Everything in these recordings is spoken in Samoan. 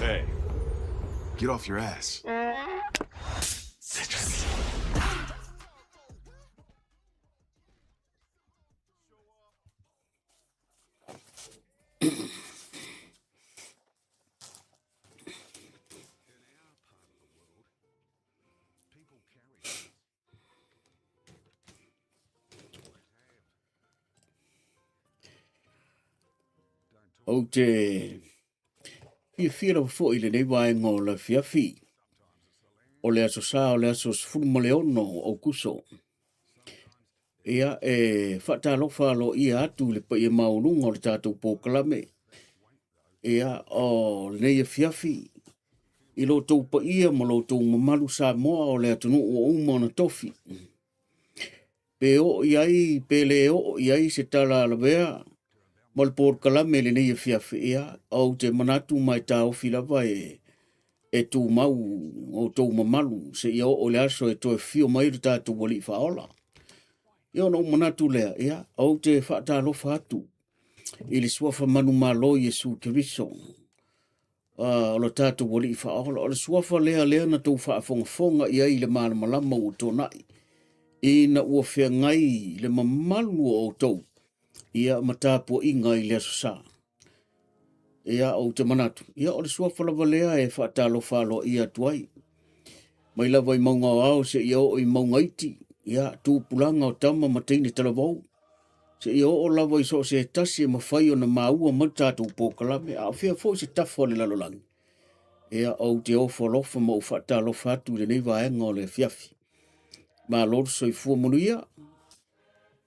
Hey, get off your ass. Citrus. Ou te fiafia lava foi i lenei vaega o le afiafi o le aso sa o le aso 16 o Aukuso. Ia, e faatalofa aloaia atu i le paia maualuga o le tatou polokalame. Ia, o lenei afiafi, i lo outou paia ma lo outou mamalu Samoa o le atunuu ua uma ona tofi. Pe oo i ai, pe le oo i ai se tala a lavea ma le polokalame i lenei afiafi, ia, ou te manatu ma e taofi lava e e tumau outou mamalu seia oo i le aso e toe fio mai lo tatou Alii Faaola. Ia ona ou manatu lea, ia, ou te faatalofa atu i le suafa manumalo Iesu Keriso, o lo tatou Alii Faaola. O le suafa lea lea na tou faafogafoga i ai i le malamalama ua tuanai, ina ua feagai le mamalu o outou, ia, ma tapuaiga i le aso sa. Ia, ou te manatu, ia, o le suafa lava lea e faatalofa aloaia atu ai. Mai lava i mauga o ao seia oo i mauga iti, ia, tupulaga o tama ma teine talavou, seia oo lava i so o se tasi e mafai ona maua mai le tatou polokalame, a o fea foi se tafa o le lalolagi. Ia, ou te ofo alofa ma ou faatalofa atu i lenei vaega o le afiafi. Malo le soifua manuia.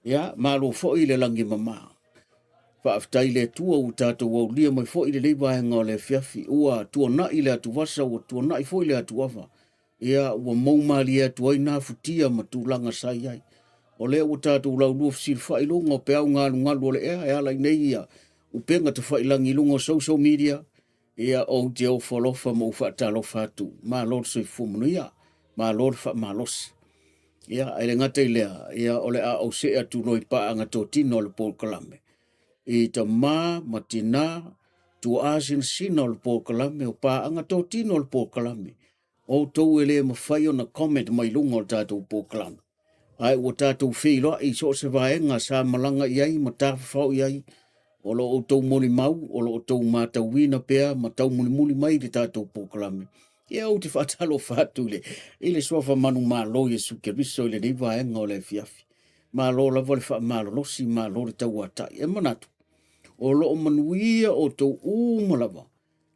Ia, malo foi i le lagi mama. Faafetai i le Atua ua tatou aulia mai foi i lenei vaega o le afiafi. Ua tuanai le atuvasa, ua tuanai foi le atuava. Ia, ua moumalie atu ai nā futia ma tulaga sa i ai. O lea ua tatou laulua fesilafai i luga o peau galugalu o le ea e ala i nei ia upega tafailagi i luga o social media. Ia, ou te ofo alofa ma ou faatalofa atu. Malo le soifua manuia, malo le faamalosi. Ia, e le gata i lea, ia, o le a ou see atu loa i paaga totino o le polokalame. I tamā ma tinā, tuaa sinasina o le polokalame, o paaga totino o le polokalame. Outou e le mafai ona comment mai luga o le tatou polokalame. Ae ua tatou feiloai i so o se vaega sa malaga i ai ma tafafao i ai, o lo outou molimau, o lo outou matauina pea ma taumulimuli mai le tatou polokalame. Ia ou te faatalofa atu i le, i le suafa manumalo Iesu Keriso i lenei vaega o le afiafi. Malo lava le faamalolosi, malo le tauatai. E manatu, o lo o manuia outou uma lava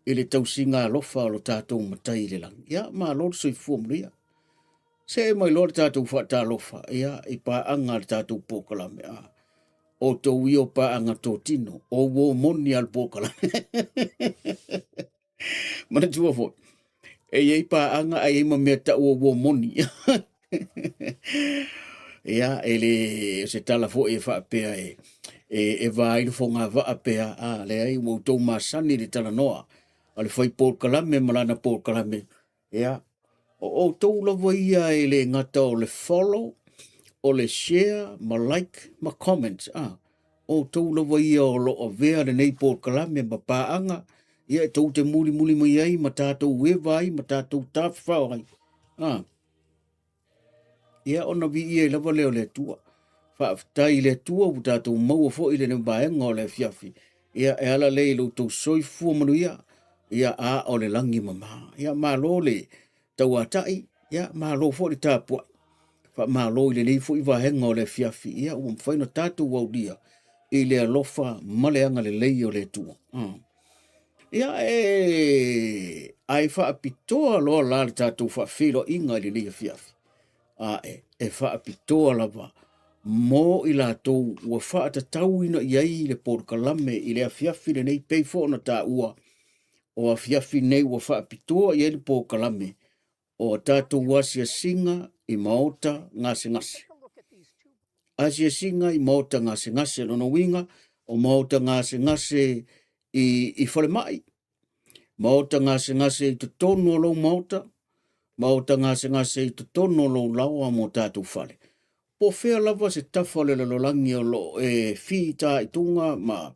i le tausiga alofa o lo tatou Matai i le lagi. Ia, malo le soifua manuia. See mai loa le tatou faatalofa, ia, i paaga a le tatou polokalame. A, outou ia o paaga totino, o uo moni a le polokalame. Manatua foi, e i ai paaga ae i ai ma mea tau o uo moni. Ia, e le o se tala foi e faapea e, e, e va ai le fogavaa pea, a, leai, ua outou masani i le talanoa a le fai polokalame ma lana polokalame. Ia, o outou lava ia e le gata o le follow, o le share ma like ma comment. Ah, outou lava ia o lo o avea lenei polokalame ma paaga, ia e tou te mulimuli mai ai ma tatou eva ai ma tatou tafafao ai. Ah, Ia ona viia ai lava lea o le Atua. Faafetai i le Atua ua tatou maua foi le vaega o le afiafi. Ia e ala lea i lo outou soifua manuia, ia a o le lagi mama. Ia malo le tauatai, ia malo foi le tapuai. Faamalo i lenei foi vaega o le afiafi, ia ua mafai ona tatou aulia i le alofa ma le agalelei o le Atua. Ia e ae faapitoa loa la le tatou faafeiloaiga i lenei afiafi. A e, e faapitoa lava mo i latou ua faatatauina i ai le polokalame i le afiafi lenei, pei foi ona taua o afiafi nei ua faapitoa i ai le polokalame o a tatou asiasiga i maota gasegase. Asiasiga i maota gasegase, lona uiga o maota gasegase i, i falemai, maota gasegase i totonu o lou maota, maota gasegase i totonu o lou laoa mo tatou fale. Po o fea lava se tafa o le lalolagi o lo o e fitaituga ma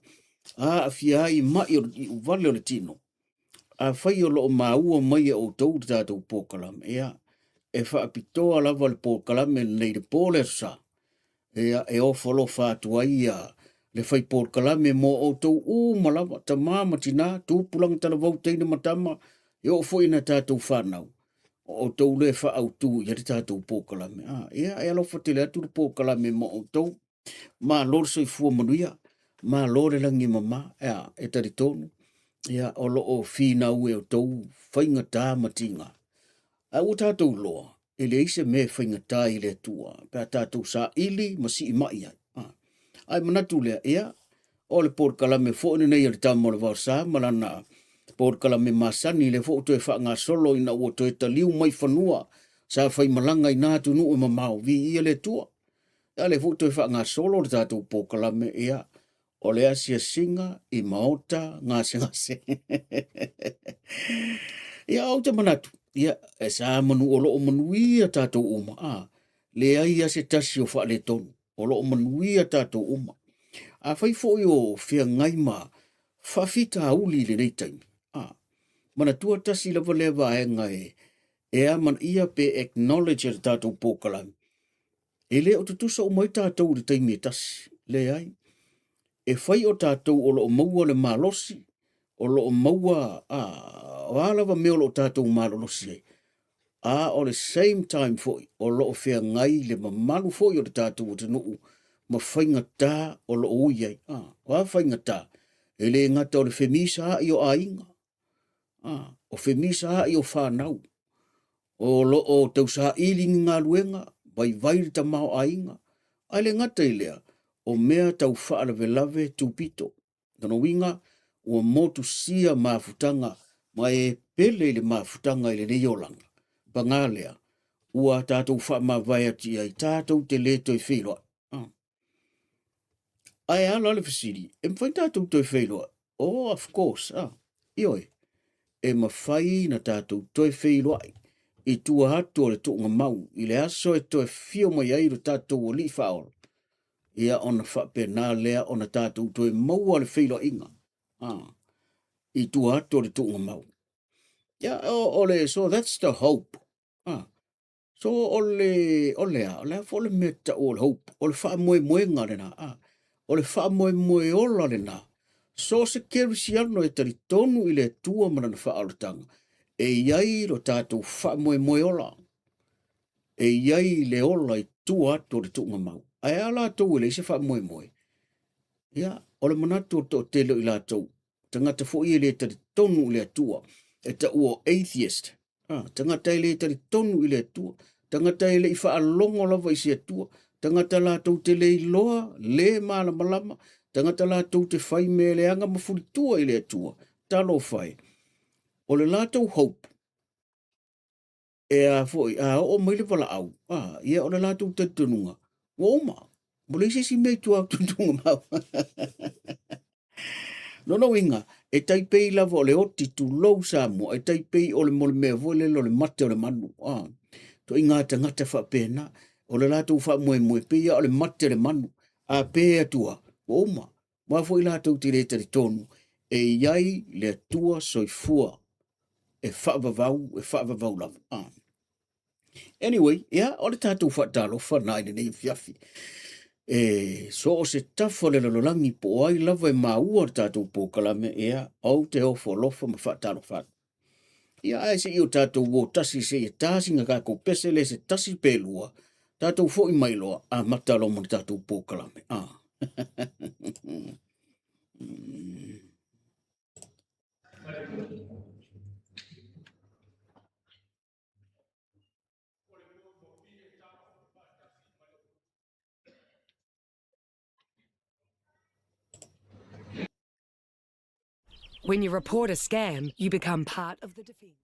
aafia ai mai o le iuvale o le tino. Afai o lo o maua mai e outou le tatou polokalame, ia, e faapitoa lava le polokalame lenei i le po le Aso Sa, ia, e ofo alofa atu ai ia le fai polokalame mo outou uma lava, tama ma tina, tupulaga talavou, teine ma tama, e oo foi ina tatou fanau, o outou lea e faaautu i ai le tatou polokalame. A, ia, e alofa tele atu le polokalame mo outou. Malo le soifua manuia, malo le lagi e mama, ia, e talitonu, ia, o lo o finau e outou faigata ma tiga. Ae ua tatou iloa, e leai se mea e faigata i le Atua, pe a tatou saili ma siimai ai. Ae manatu lea, ia, o le polokalame foi lenei a le Tama o le Vaosa ma lana polokalame masani, lea foi ua toe faagasolo ina ua toe taliu mai fanua sa faimalaga i na atunuu e mamao, viia le Atua. Ia, lea foi ua toe faagasolo le tatou polokalame, ia, o le asiasiga i maota gasegase. Ia, ou te manatu, ia, e sa manu o lo o manuia tatou uma. A, leai lava se tasi o faaletonu, o lo o manuia tatou uma. Afai foi o feagai ma faafitauli i lenei taimi, a, manatua tasi lava lea vaega e e amanaia pe acknowledge e le tatou polokalame, e le o tutusa uma ai tatou i le taimi e tasi. Leai. E fai o tatou o lo o maua le malosi, o lo o maua, a, o a lava mea o lo o tatou malolosi ai, a o le same time foi, o lo o feagai le mamalu foi o le tatou atunuu ma faigata o lo o ui ai. A, o a faigata? E le gata o le femisaai o aiga, a, o femisaai o fanau, o lo o tausaili ni galuega, vaivai le tamaoaiga, ae le gata i lea, o mea tau faalavelave tupito. Lona uiga, ua motusia mafutaga ma e pele i le mafutaga i lenei olaga. Paga lea, ua tatou faamavae atu i ai, tatou te le toe feiloai. Ae ala le fesili, e mafai ona tatou toe feiloai? Oh, of course, ah, ioe, e mafai na tatou toe feiloai i tua atu o le tuugamau i le aso e toe fio mai ai lo tatou Alii Faaola, ia ona faapena lea ona tatou toe maua le feiloaiga, ah, i tua atu o le tuugamau. Ia, o, o le, so that's the hope. Ah, So o le, o le a, o le a foi le mea tau o le hope, o le faamoemoega lena, a, o le faamoemoe ola lena. So o se kerisiano e talitonu i le Atua ma lana faaolataga, e i ai lo tatou faamoemoe ola, e i ai le ola i tua atu o le tuugamau. Ae a latou e leai se faamoemoe? Ia, o le manatu o le toatele o i latou, tagata foi e le talitonu i le Atua, e taua o atheist, ah, tagata e le talitonu i le Atua, tagata e le i faalogo lava i se Atua, tagata latou te le iloa, le malamalama, tagata latou te fai mea leaga ma fulitua i le Atua, talofa e. O le latou hope, e a foi, a oo mai le valaau, a, ia o le latou talitonuga, ua uma, ua leai se isi mea i tua atu i tuugamau. Lona uiga, e tai pei lava o le oti tulou Samoa, e tai pei o le mo le mea foi lele o le mate o le manu. A, ituaiga tagata faapena, o le latou faamoemoe, pei lava o le mate o le manu. A pe atu lava, ua uma. Aua foi latou te le talitonu, e i ai le Atua soifua e faavavau, e faavavau lava. Ah. Anyway, ia, o le tatou faatalofa na i lenei afiafi. E so o se tafa o le lalolagi po o ai lava e maua le tatou polokalame, ia, ou te ofo alofa ma faatalofa atu. Ia, ae se i o tatou o tasi se i e tā sina tatou pese le se tasi pe lua, tatou foi mai loa, amata loa ma le tatou polokalame. Ah. When you report a scam, you become part of the defence.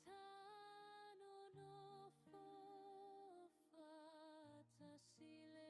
Tano no fo fata sile.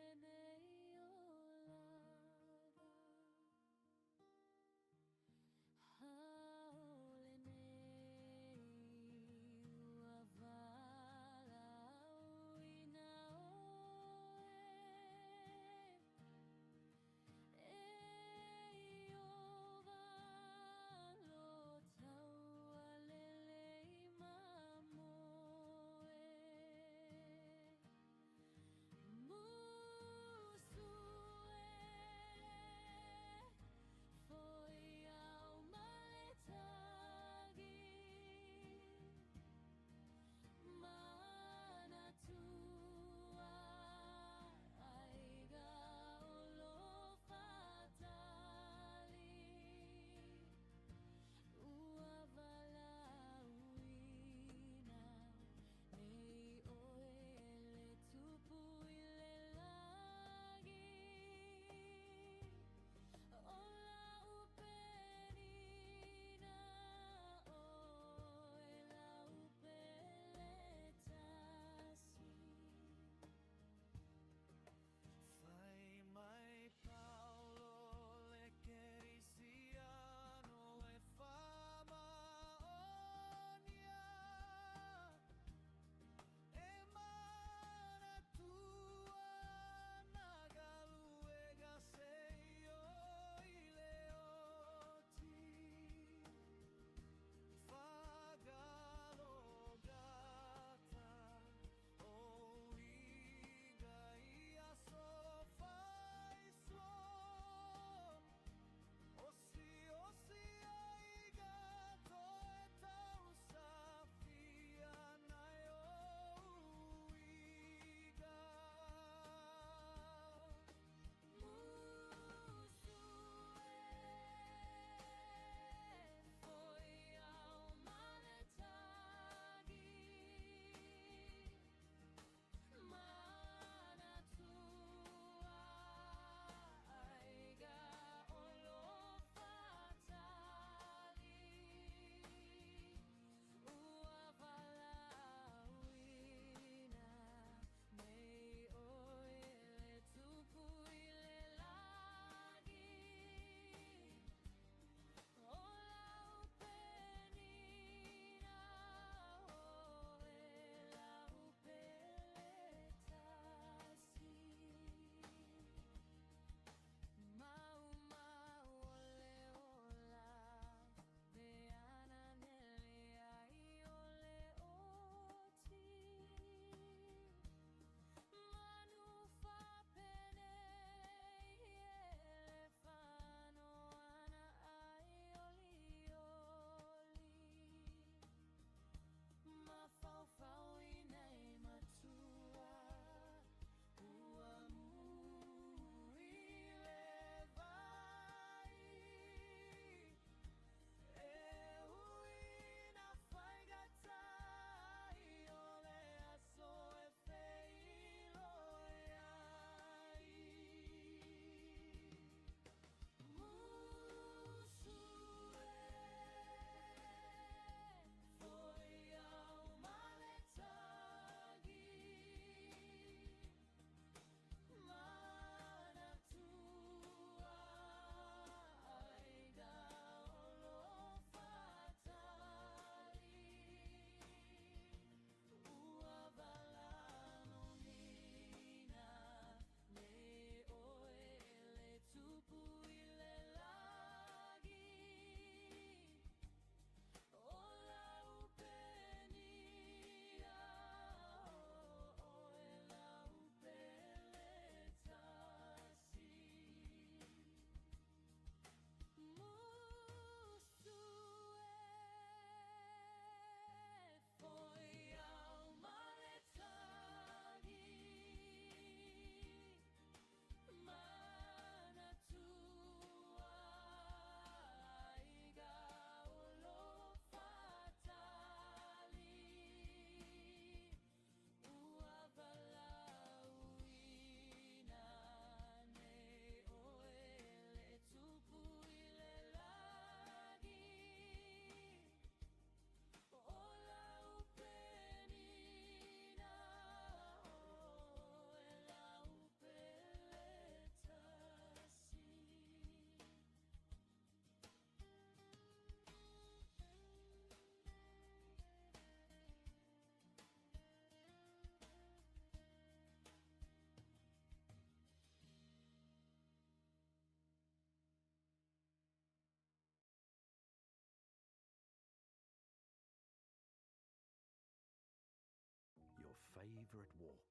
favorite walk.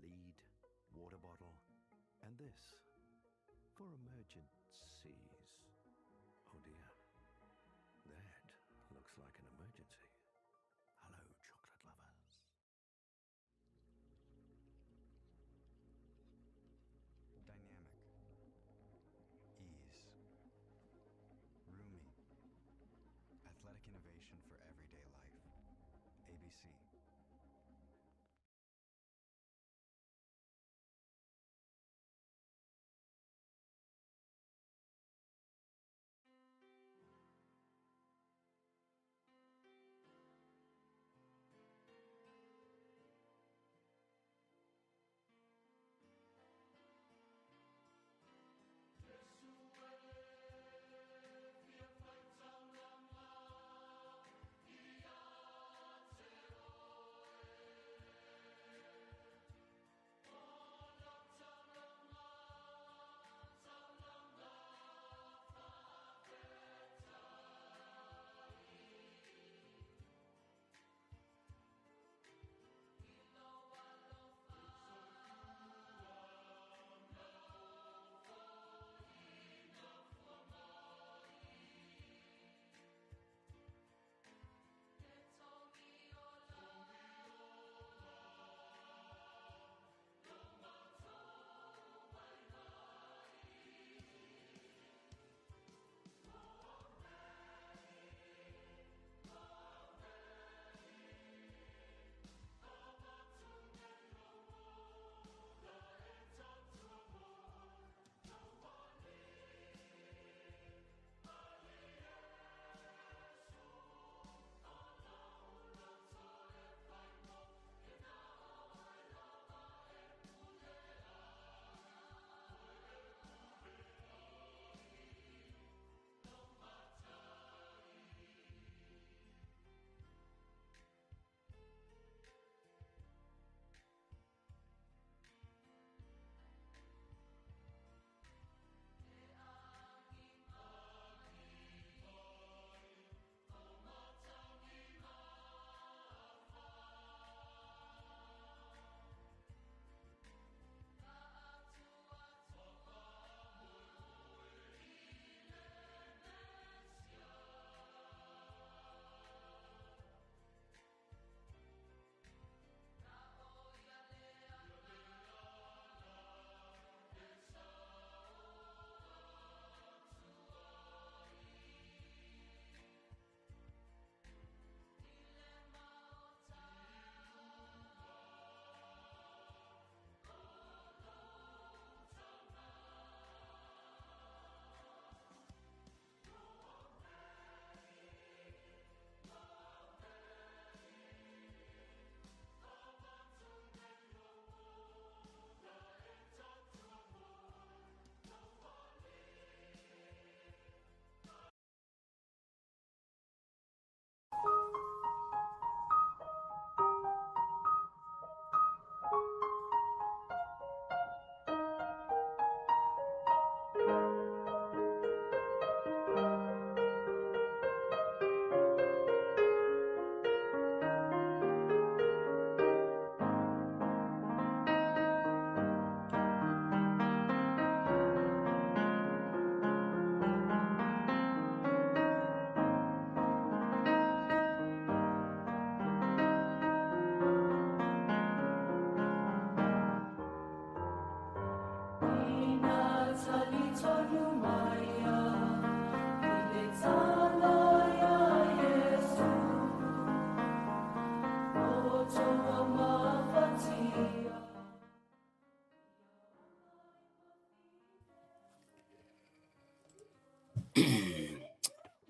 Lead, water bottle, and this for emergencies. Oh dear. That looks like an emergency. Hello, chocolate lovers. Dynamic. Ease. Roomy. Athletic innovation for everyday life. ABC.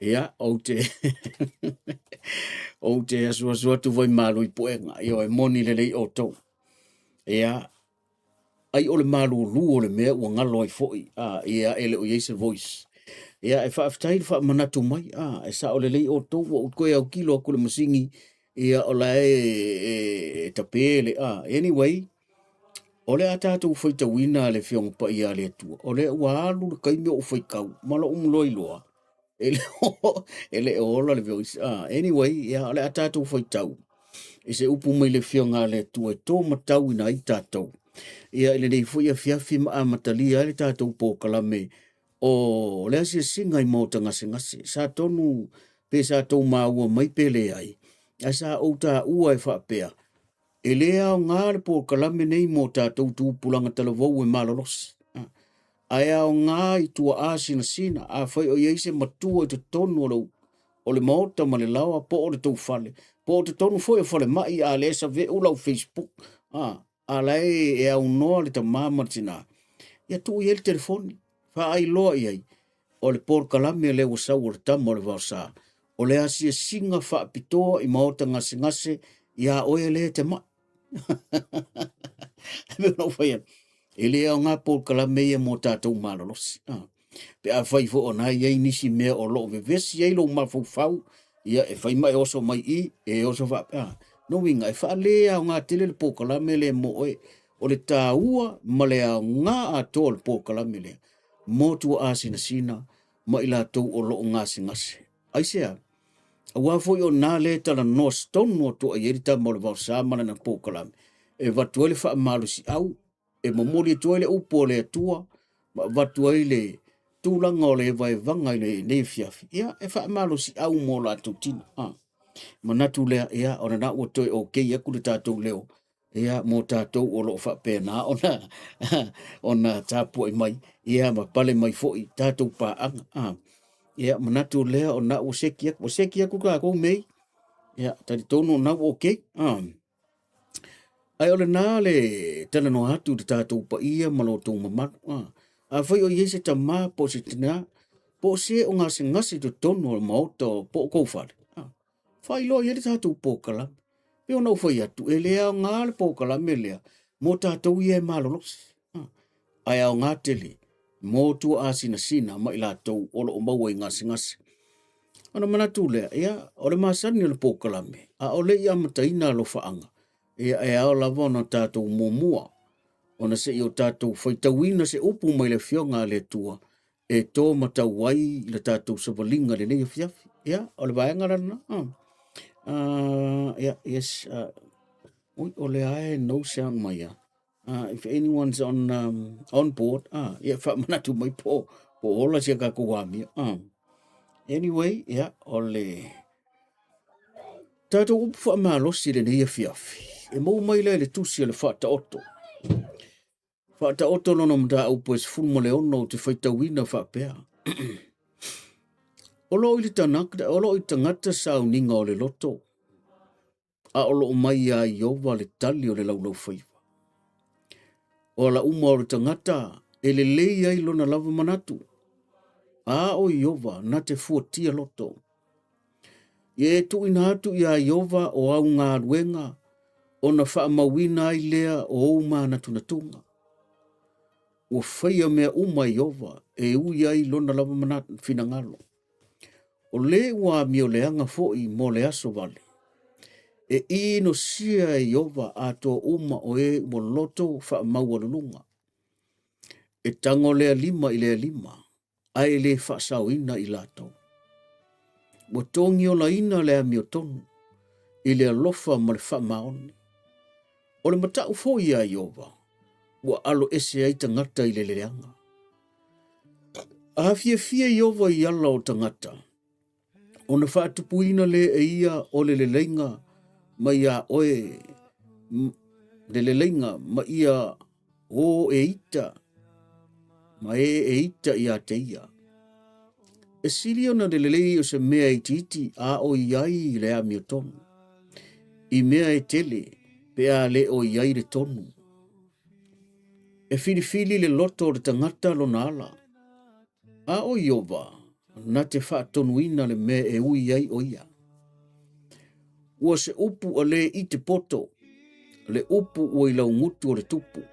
Ia, ou te ou te asuasu atu vai malo i poega, ia e moni lelei outou. Ia, ai o le malūlū o le mea ua galo ai foʻi, a, ia e le o i ai se voice. Ia, e faafetai le faamanatu mai, a, e sao lelei outou, ua ou toe autilo atu i le masini, ia o la e, e, e tapē le, a, anyway, o le a tatou faitauina le Afioga Paia a le Atua, o lea ua alu le taimi o ou faitau, ma lou muloiloa, e le o, e le o ola le voice. Ah, anyway, ia, o le a tatou faitau. I se upu mai le Afioga a le Atua e tōmatauina ai tātou. Ia, i lenei foi afiafi ma amatalia ai le tātou polokalame o le asiasiga i maota gasegase. Sa tonu pe sa tou maua mai pe leai, ae sa ou taua e faapea, e le aoga le polokalame nei mo tātou tupulaga talavou e malolosi. Ae aoga i tuaa sinasina, afai o i ai se matua i totonu o le o le maota ma le laoa po o le tou fale, po o totonu foi o falemai a lea saveu lau Facebook, a, a la e, e aunoa le tamā ma le tinā, ia tuu i ai le telefoni, faailoa i ai, o le polokalame lea ua sau o le tama o le vaosa, o le asiasiga faapitoa i maota gasegase iā oe lea e te mai. E pei ona ou fai atu, e le aoga polokalame ia mo tatou malolosi. Ah. Pe afai foi o na i ai nisi mea o loo vevesi ai lou mafaufau, ia e fai ma e oso mai i, e oso faapea. Ah. No uiga, e faale aoga tele le polokalame lea mo oe. O le taua ma le aoga atoa o le polokalame lea, mo tuaasinasina ma i latou o loo gasegase. Aisea? Aua foi o na lea e talanoa tonu atu ai le tama o le vaosa ma lana polokalame, e avatu ai le faamalosiau, e momoli atu ai le upu a le Atua, ma avatu ai le tulaga o le evaevaga i lenei afiafi, ia, e faamalosiau mo latou tino. Ah. Manatu lea, ia, ona na ua toe okay aku le tatou leo, ia, mo tatou o loo faapena ona, ona tapuai mai, ia, ma pale mai foi tatou paaga. Ah. Ia, manatu lea o na ua seki aku, ua seki aku kākou mei, ia, talitonu o na ua okay. Ah. Ae o lena le talanoa atu i le tatou paia ma lo outou mamalu. Ah. Afai o i ai se tamā po o se tinā, po o se o gasegase i totonu o le maota o po o kou fale, ah, faailoa i ai le tatou polokalame. Pei ona ou fai atu, e le aoga le polokalame lea mo tatou ia e malolosi. Ah, ae aoga tele mo tuaasinasina ma i latou o lo o maua i gasegase. Ona manatu lea, ia, o le masani o le polokalame, a o le i amataina alofaaga, ia, e ao lava ona tatou muamua, ona se i o tatou faitauina se upu mai le Afioga a le Atua, e tō matau ai le tatou savaliga i lenei afiafi. Ia, o le vaega la lena. Yeah, yes. Ui, o le ae no sound mai ia. If anyone's on on board, ia whaamanatu mai po, po ola sia kākou amio. Anyway, ia, o le tatou upu whaamalosi lenei afiafi. E mau mai lea i le tusi o le whaataoto. Faataoto lona mataupu e 16 ou te faitauina faapea. O loo i le tanaka, o loo i tagata sauniga o le loto, a o loo mai iā Ieova le tali o le laulaufaiva. O ala uma o le tagata e lelei ai lona lava manatu, a o Ieova na te fuatia loto. Ia e tuuina atu iā Ieova o au galuega ona faamauina ai lea o ou mānatunatuga. Ua faia mea uma e Ieova e ui ai lona lava manatu, finagalo. O lē ua amioleaga foi mo le aso vale. E inosia e Ieova atoa uma o e ua loto faamaualuluga. E tago lea lima i lea lima, ae le faasaoina i latou. Ua togiolaina le amiotonu i le alofa ma le faamaoni. O le matau foi iā Ieova, ua alo ese ai tagata i le leaga. A fiafia Ieova i ala o tagata, ona faatupuina lea e ia o le leleiga mai iā oe, le leleiga ma ia o e ita, ma e e ita iā te ia. E sili ona le lelei o se mea itiiti a o i ai i le amiotonu, i mea e tele pe a le o i ai le tonu. E filifili le loto o le tagata lona ala, a o Ieova na te faatonuina le mea e ui ai o ia. Ua se upu a le i te poto, le upu ua i laugutu o le tupu.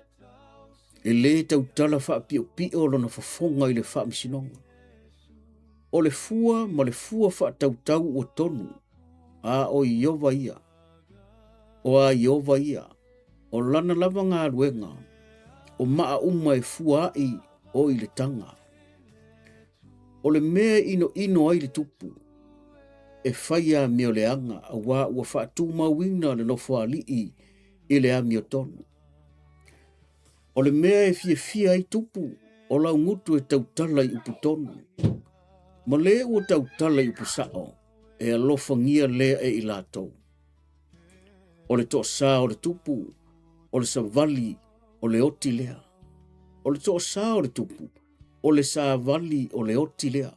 E lē tautala faapiopio lona fofoga i le faamasinoga. O le fua ma le fua faatautau ua tonu, a o Ieova ia. O a Ieova ia, o lana lava galuega, o maa uma e fua ai o i le taga. O le mea e inoino ai le tupu, e fai amioleaga auā ua faatumauina le nofoalii i le amiotonu. O le mea e fiafia ai tupu, o laugutu e tautala i upu tonu. Ma le ua tautala i upu sao, e alofagia lea e i latou. O le toasā o le tupu, o le savali o le oti lea. O le toasā o le tupu, o le savali o le oti lea.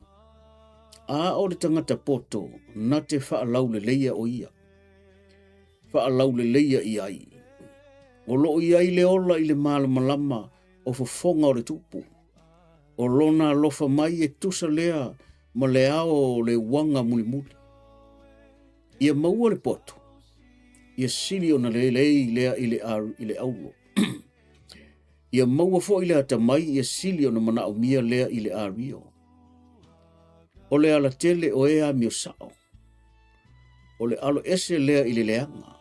A o le tagata poto, na te faalauleleia o ia. Faalauleleia i ai. O loo i ai le ola i le malamalama o fofoga o le tupu. O lona alofa mai e tusa lea ma le ao o le uaga mulimuli. Ia maua le poto, ia sili ona lelei lea i le, i le aulo. Ia maua foi le atamai ia sili ona manaomia lea i le ario. O le alatele o e amio sao. O le alo ese lea i le leaga.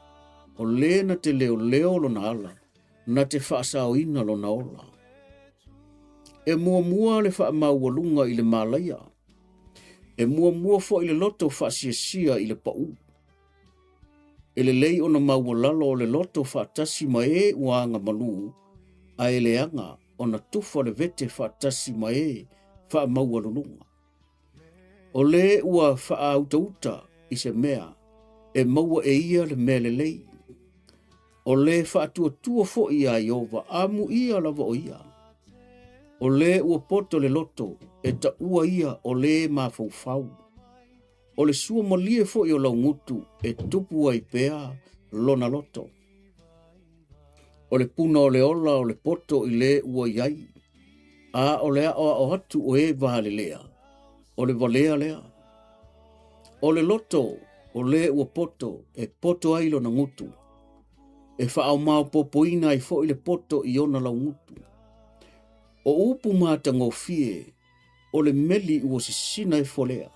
O le na te leoleo lona ala, na te faasaoina lona ola. E muamua le faamaualuga i le malaia. E muamua foi le loto faasiasia i le pau. E lelei ona maualalo o le loto faatasi ma e ua agamalu, ae leaga ona tufa le vete faatasi ma e faamaualuluga. O le ua faautauta i se mea, e maua e ia le mea lelei. O le faatuatua foi iā Ieova, amuia lava o ia. O le ua poto le loto, e taua ia o le mafaufau. O le sua malie foi o laugutu e tupu ai pea lona loto. O le puna o le ola o le poto i le ua i ai, a o le aʻoaʻo atu o e valelea, o le valea lea. O le loto o le ua poto e poto ai lona gutu, e faaomaopopoina ai foi le poto i ona laugutu. O upu matagofie o le meli ua sisina e folea,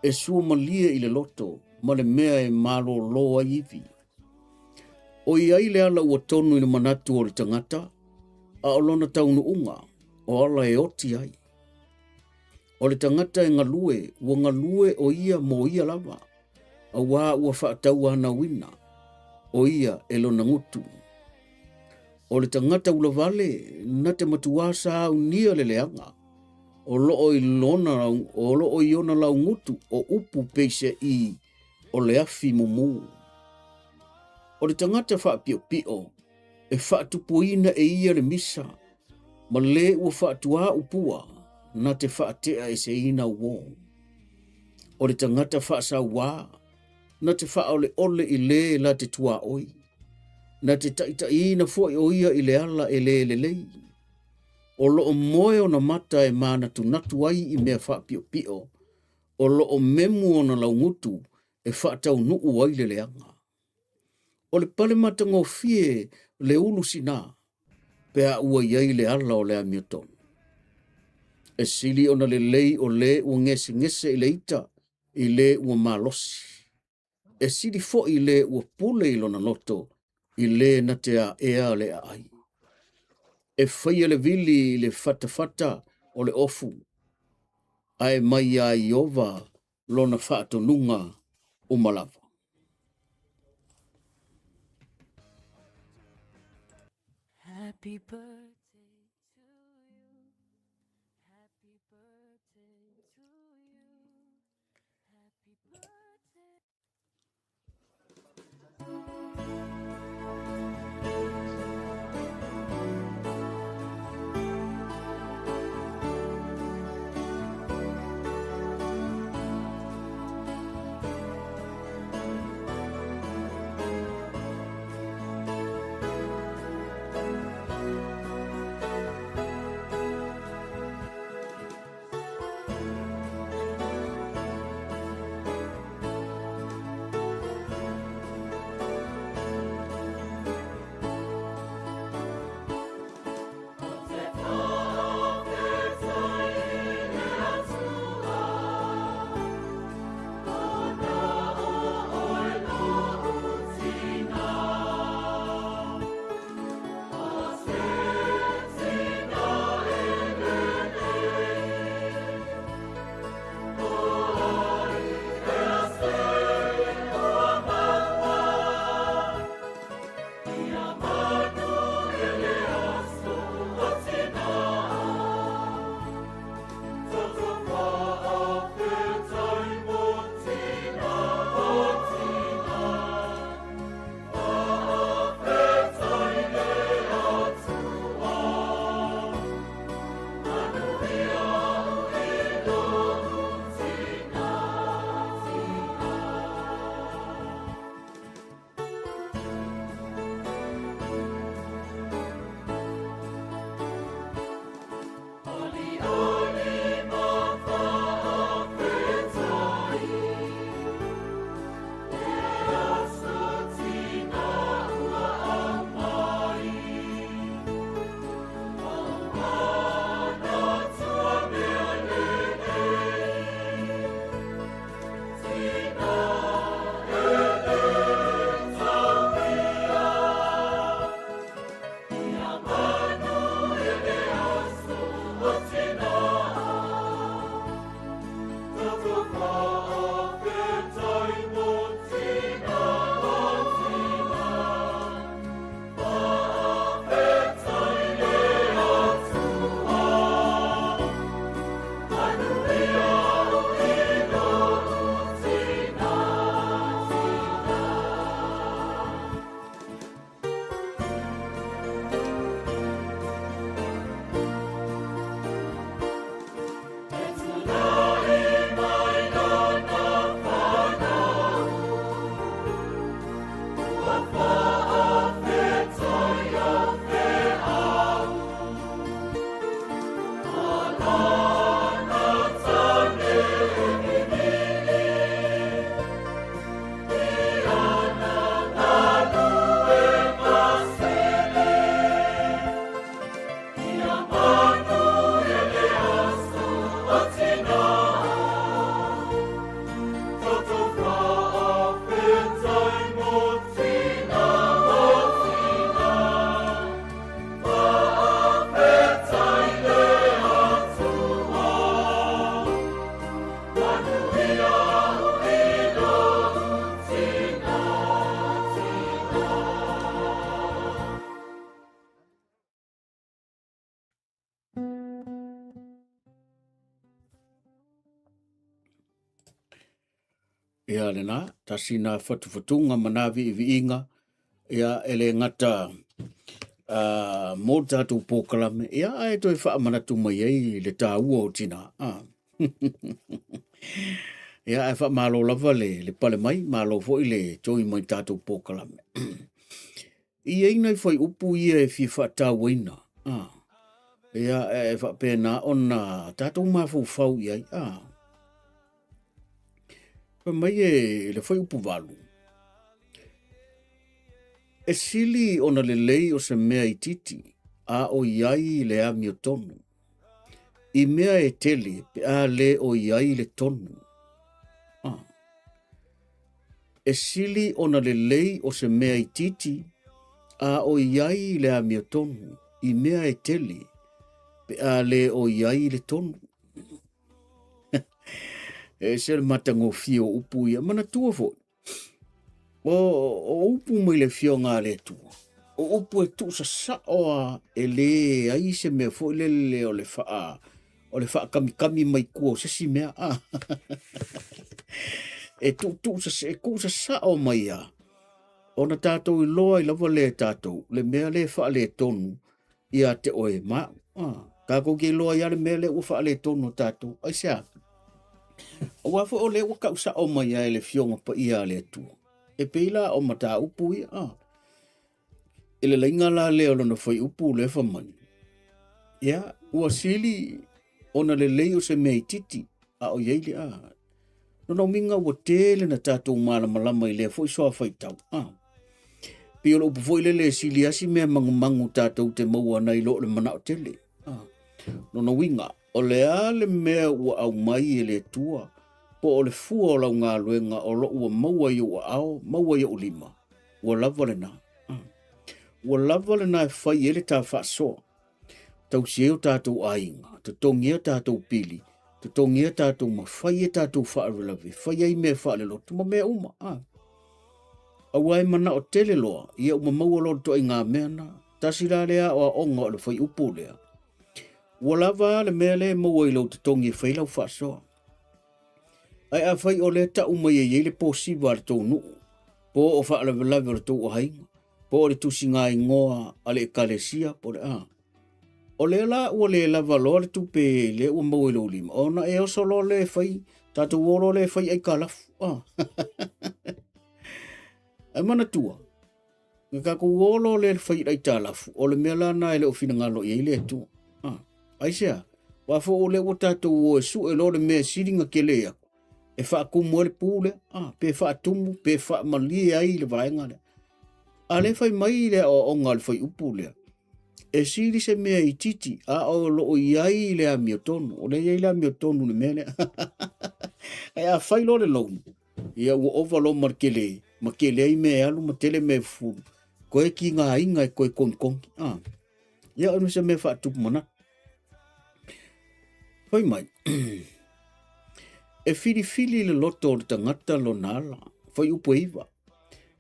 e sua malie i le loto ma le mea e malōlō ai ivi. O i ai le ala ua tonu i le manatu o le tagata, a o lona taunuuga, o ala e oti ai. O le tagata e galue, ua galue o ia mo ia lava, auā ua faatauanauina o ia e lona gutu. O le tagata ulavale na te matuā saunia le leaga, o loo i lona, o loo i ona laugutu o upu peiseai o le afi mumu. O le tagata faapiopio e faatupuina e ia le misa, ma le ua faatuā upua na te faatea eseina uō. O le tagata faasauā na te faaoleole i le la te tuaoi, na te taitaiina foi o ia i le ala e le lelei. O loo moe ona mata e manatunatu ai i mea faapiopio, o loo memu ona laugutu e faataunuu ai le leaga. O le pale matagofie le ulu sinā pe a ua i ai le ala o le amiotonu. E sili ona lelei o le ua gesegese i le ita i le ua malosi. E sili foi le ua pule i lona loto i le na te aea le aai. E faia le vili i le fatafata o le ofu, ae mai iā Ieova lona faatonuga uma lava. Happy birthday to you. Happy birthday to you. Happy birthday. Ia lena, tasi na fatufatuga ma na viiviiga, ia e le gata mo le tatou polokalame, ia ae toe faamanatu mai ai le taua o tina. Ia ae faamalo lava le pale mai, malo foi le join mai tatou polokalame. E i ai nai fuaiupu ia e fia faatauaina, ia e faapena ona tatou mafaufau i ai. Fai mai e le fuaiupu 8, e sili ona lelei o se mea itiiti a o i ai le amiotonu, i mea e tele pe a le o i ai le tonu. E sili ona lelei o se mea itiiti a o i ai le amiotonu i mea e tele pe a le o i ai le tonu. E ese le matagofie o upu ia. Manatua foi, o upu mai le Afioga a le Atua, o upu e tuusasao a e leai se mea foi lele o le faa o le faakamikami mai tua o se isi mea. E tuusasao mai a, ona tatou iloa ai lava lea e tatou, le mea lea e faaletonu ia te oe ma au. Tatou te iloa ai lava le mea lea ua faaletonu e tatou. Aisea? Aua foi o lea ua tau sao mai ai e le Afioga Paia a le Atua. E pei la o mataupu ia. I le laiga la lea o lona fuaiupu lea fai mai, ia, ua sili ona lelei o se mea itiiti a o i ai le a. Lona uiga ua tele na tatou malamalama i lea foi soa faitau. Pei o le upu foi lele e sili lava si mea magumagu tatou te maua nai lo le manao tele. Lona uiga, o le a le mea ua aumai e le Atua, po o le fua o lau galuega o lo o ua maua i ou aao, maua i ou lima, ua lava lena. Ua lava lena e fai ai le ta faasoa, tausi ai o tatou aiga, totogi ai o tatou pili, totogi ai tatou ma fai ai tatou faalavelave, fai ai mea faalelotu ma mea uma. Aua e manao tele loa, ia ua maua loa le ituaiga mea na. Tasi la lea aoaoga o le fuaiupu lea. Ua lava a le mea lea e maua i lou totogi e fai lau faasoa. Ae afai o lea tau mai e i ai le posiva a le tou nuu, po o faalavelave o le tou aiga, po o le tusigaigoa a le ekalesia, po o le a. O lea la ua le lava loa le tupe lea ua maua i lou lima, ona e oso loa lea e fai, tatou o loa lea e fai aitalafu. Ae manatua, Na tatou o loa lea e fai i aitalafu, o le mea la na e le o finagalo i ai le Atua. Aisea? Aua foi o lea ua tatou o e sue loa le mea e sili ona tele atu, e faatumu ai le pu lea, pe faatumu, pe faamalie ai le vaega lea. A lea fai mai le aoaoga a le fuaiupu lea, e sili se mea itiiti, a o lo o i ai le amiotonu. O lea e i ai le amiotonu i le mea lea. Ae a fai loa le loan, Ia ua ova loa ma le tele, ma tele ai mea e alu ma tele mea e fufulu, toe tigaina e toe togitogi. Ia o se mea faatupu manatu. Fai mai, e filifili le loto o le tagata lona ala, fuaiupu e 9.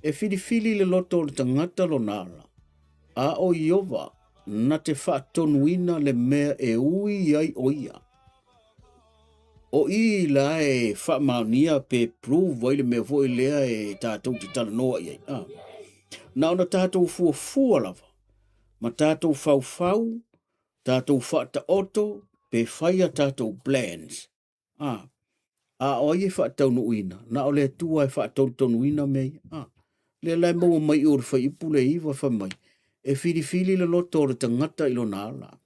E filifili le loto o le tagata lona ala, a o Ieova na te faatonuina le mea e ui ai o ia. O i la e faamaonia pe prove ai le mea foi lea e tatou te talanoa i ai. Na ona tatou fuafua lava, ma tatou faufau, tatou faataoto, pe fai a tatou plans. A o ai e faataunuuina? Na o le Atua e faatonutonuina mea ia. Lea la e maua mai i o le fuaiupu lea e 9 fai mai, e filifili le loto o le tagata i lona ala,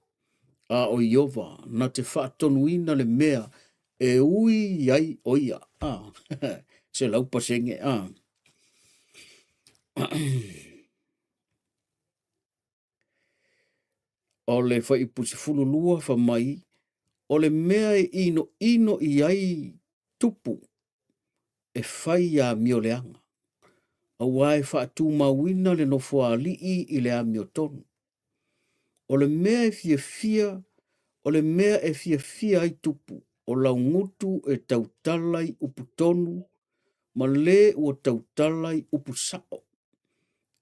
a o Ieova na te faatonuina le mea e ui ai o ia. 100%. O le fuaiupu 12 fai mai, o le mea e inoino i ai tupu e fai i amioleaga, aua e faatumauina le nofoalii i le amiotonu. O le mea e fiafia, o le mea e fiafia ai tupu, o laugutu e tautala i upu tonu, ma le ua tautala i upu sao,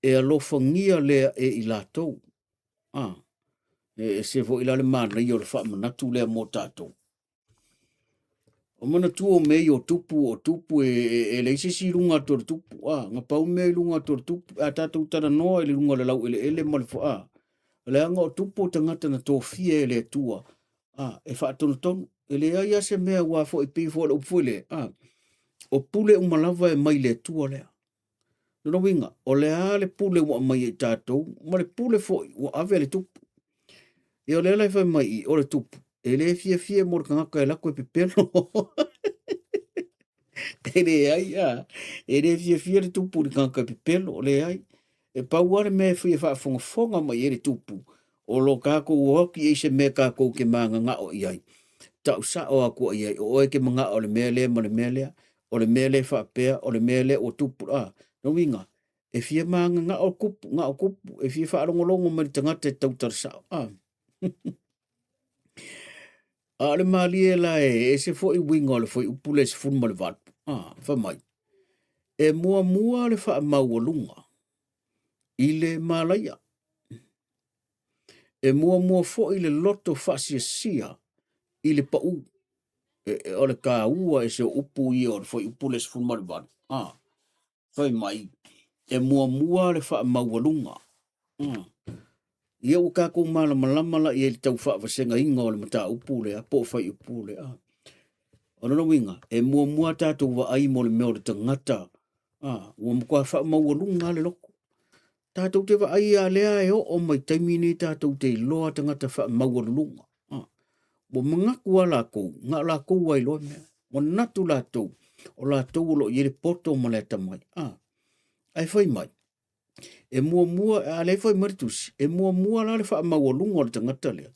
e alofagia lea e i latou. E ese foi la le manaia o le faamanatu lea mo tatou. O manatua o mea ia o tupu, o tupu e, e, e leai se isi i luga atu o le tupu, a, na pau mea i luga atu o le tupu, a tatou talanoa i le luga o le laueleele ma le a, leaga o tupu o tagata na tofia e le Atua, a, e faatonutonu. E leai lava se mea aua foi pei foi o le upu foi lea, a, o pule uma lava e mai le Atua lea. Lona uiga, o le a le pule ua aumai e i tatou, ma le pule foi ua ave e le tupu. Ia o lea la e fai mai i, o le tupu, e le fiafia mo le tagata e lako e pepelo. E leai, a, e le fiafia le tupu i le tagata e pepelo, leai. E pau lava le mea e fia faafogafoga mai ai le tupu, o lo tatou o atu i ai se mea tatou te magagao i ai. Tau sao atu i ai, o oe te manao i le mea lea ma le mea lea, o le mea lea faapea, o le mea lea ua tupu, a, lona uiga, e fia magagao kupu, gao kupu, e fia faalogologo mai le tagata e tautala sao, a. A o le malie la e ese foi uiga o le fuaiupu lea 18, a, fai mai, e muamua le faamaualuga i le malaia. E muamua foi le loto faasiasia i le pau. E, e, o le taua e se upu ia o le fuaiupu le 18. A, fai mai, e muamua le faamaualuga. Ia ua tatou malamalama la i ai i le tau faavasegaina o le mataupu lea po o fuaiupu lea. O lona uiga, e muamua tatou vaai mo le mea o le tagata, a, ua matua faamaualuga lava le loto. Tatou te vaai a lea e oo mai taimi nei tatou te iloa tagata faamaualuluga. A, ua manatu lava latou, na o latou lava e iloa mea. Ua manatu latou, o latou o lo o i ai le poto ma le atamai. A, ae fai mai, e muamua, a lea e fai mai le tusi, e muamua la le faamaualuga o le tagata lea,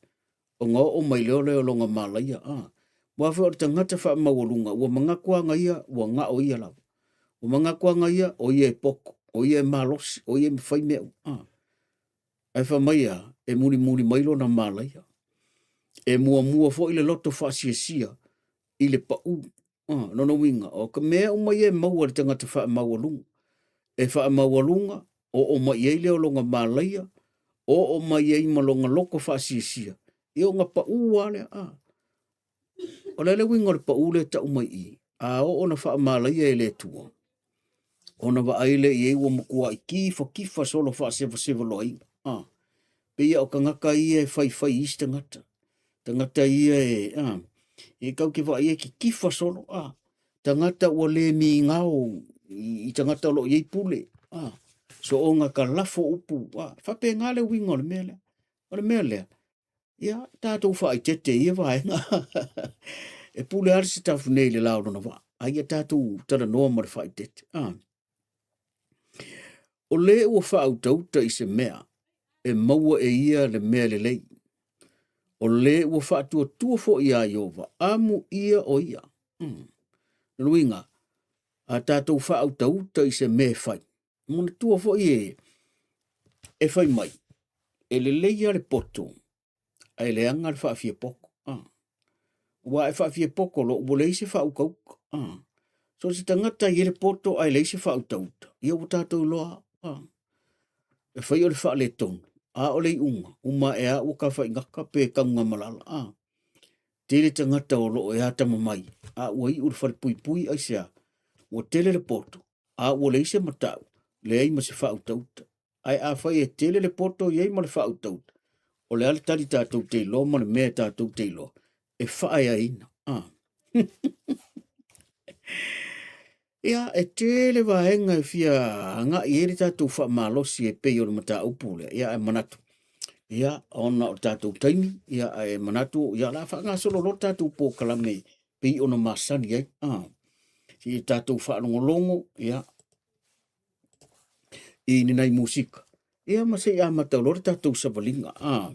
ona oo mai lea lea o lona malaia. A, aua foi o le tagata faamaualuga, ua manatu lava ia, ua gao ia lava. Ua manatu lava ia, o ia e poto, o ia e malosi, o ia e mafai mea uma. A, ae fai mai a, e mulimuli mai lona malaia. E muamua foi le loto faasiasia i le pau. Ah, lona uiga, o ka mea uma ia e maua i le tagata faamaualuga. E faamaualuga, oo mai i ai lea o lona malaia, oo mai ai ma lona loto faasiasia, ia ona pau lava lea. Ah. O le a le uiga o le pau lea e tau mai i i? A oo ona faamalaia e le Atua, ona vaai lea i ai ua matuai kifakifa solo faasevasevaloaina. Ah. Pei o tagata ia e faifai i isi tagata. Tagata ia e, ah, e kau te vaai e kikifa solo, ah, tagata ua le migao i, i tagata o lo o i ai pule, ah, soonga ka lafo upu, ah, faapena le uiga o le mea lea. O le mea lea, ia, tatou faaeteete i ia vaega. E pule lava le sitafu nei i le la o lona vaa, a ia tatou talanoa ma le faaeteete. Ah. O le ua faautauta i se mea, e maua e ia le mea lelei. O le ua faatuatua foi iā Ieova, amu ia o ia. Mm. Lona uiga, a tatou faautauta i se mea e fai, manatua foi e, e fai mai, e lelei lava le poto, ae leaga le faafiapoto. Ah. Ua e faafiapoto loa, ua leai se faautauta. Ah. So se tagata e i ai le poto ae leai se faautauta, ia ua tatou iloa. Ah. E fai o le faaletonu, a o le iuga, uma ae a ua tafaigata pe tanugamalala. Ah. Tele tagata o lo o e atamamai, a ua iu i le falepuipui aisea, ua tele le poto, a ua leai se matau, leai ma se faautauta. Ae afai e tele le poto i ai ma le faautauta, o le a le tali tatou te iloa ma le mea tatou te iloa e faaeaina. Ah. Ia, e tele vaega e fia agai i ai le tatou faamalosi e pei o le mataupu lea. Ia, ae manatu, ia, ona o le tatou taimi, ia, ae manatu, ia, o le a faagasolo loa le tatou polokalame pei ona masani ai. Ah. Seia tatou faalogologo, ia, i ni nai musika. Ia ma se i amata loa le tatou savaliga. Ah.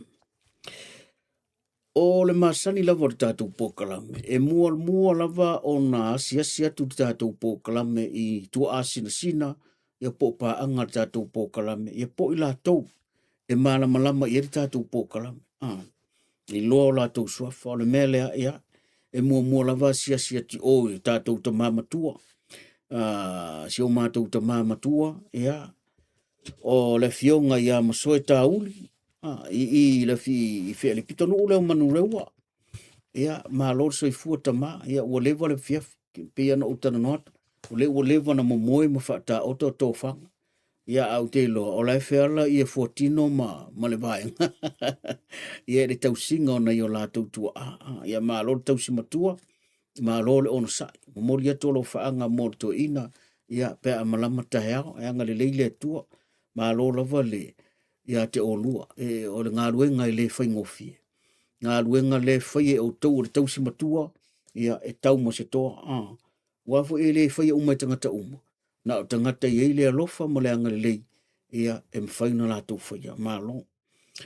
O le masani lava o le tatou polokalame, e muamua lava ona asiasi atu le tatou polokalame i tuaasinasina ia po o paaga a le tatou polokalame, ia po o i latou e malamalama i ai le tatou polokalame. Ah. Iloa o latou suafa. O le mea lea, ia, e muamua lava asiasi atu i o i tatou tama matua. Si o matou tama matua, ia, o le afioga ia Masoe Tauli, i, i, le, i, i, le pitonuu lea o Manurewa. Ia, malo le soifua tama, ia ua leva le afiafi, pei ona ou talanoa atu, o lea ua leva ona momoe ma faataoto tofaga. Ia, ae ou te iloa, o la e feala ia fuatino ma, ma le vaega. Ia, i le tausiga o nai o latou tuaa. Ia, malo le tausi matua, malo le onosai. Momoli atu alofaaga mo le toeaina, ia, pe a malama taeao, e agalelei le Atua. Malo lava le, ia te oulua. E, o le galuega e le faigofie. Galuega lea e fai e outou o le tausi matua, ia, e tau ma se toa. Ah. Aua foi e le faia uma e tagata uma. Na o tagata e i ai le alofa ma le agalelei, ia, e mafai ona latou faia. Malo.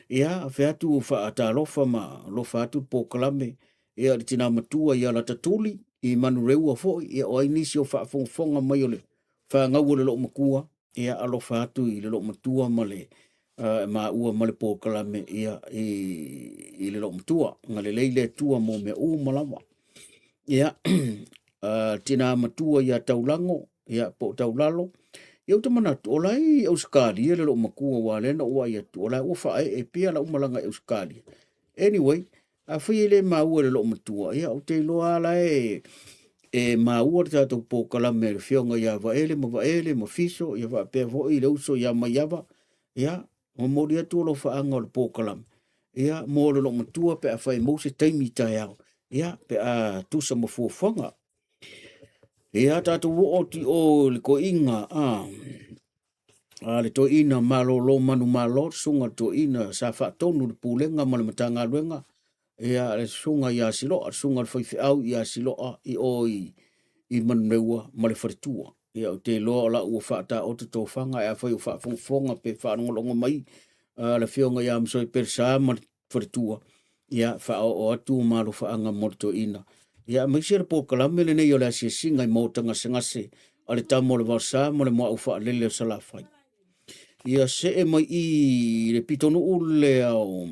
Ia, fai atu faatalofa ma alofa atu le polokalame, ia, le tina matua ia Latatuli, i Manureua foi, ia, o ai nisi o faafogafoga mai o le fanau o le loomatua, ia, alofa atu i le loomatua ma le maua ma le polokalame, ia, i le loomatua. Galelei le Atua mo mea uma lava. Ia, tina matua ia Taulago, ia, po o Taulalo. Ia, ou te manatu, o la e i Ausetalia le loomatua, aua o lea na ou vaai atu, o la ua faaee pea lau malaga i Ausetalia. Anyway, afai e le maua e le loomatua, ia, ou te iloa lava la e, e maua le tatou polokalame a le Afioga ia Vaele ma Vaele ma Fiso, ia faapea foi le uso ia Maiava, ia, momoli atu alofaaga o le polokalame, ia, mo le loomatua pe afai e maua se taimi i taeao, ia, pe a tusa ma fuafuaga. Ia, tatou oo atu i o i le toeaina, a, a le toeaina malolo manumalo, le susuga i le toeaina sa faatonu le Pulega ma le Matagaluega, ia, le susuga ia Siloa, le susuga i le faifeau ia Siloa i o i, i Manureua ma le faletua. Ia, ou te iloa o la ua faataoto tofaga, ae afai o faafogafoga pe faalogologo mai le afioga ia Masoe Pelesa ma le faletua, ia, faaoo atu ma alofaaga mo le toeaina. Ia, aemaise le polokalame lenei o le asiasiga i maota gasegase a le tama o le Vaosa ma le muaau faalele o Salafai. Ia see mai i le pitonuu lea o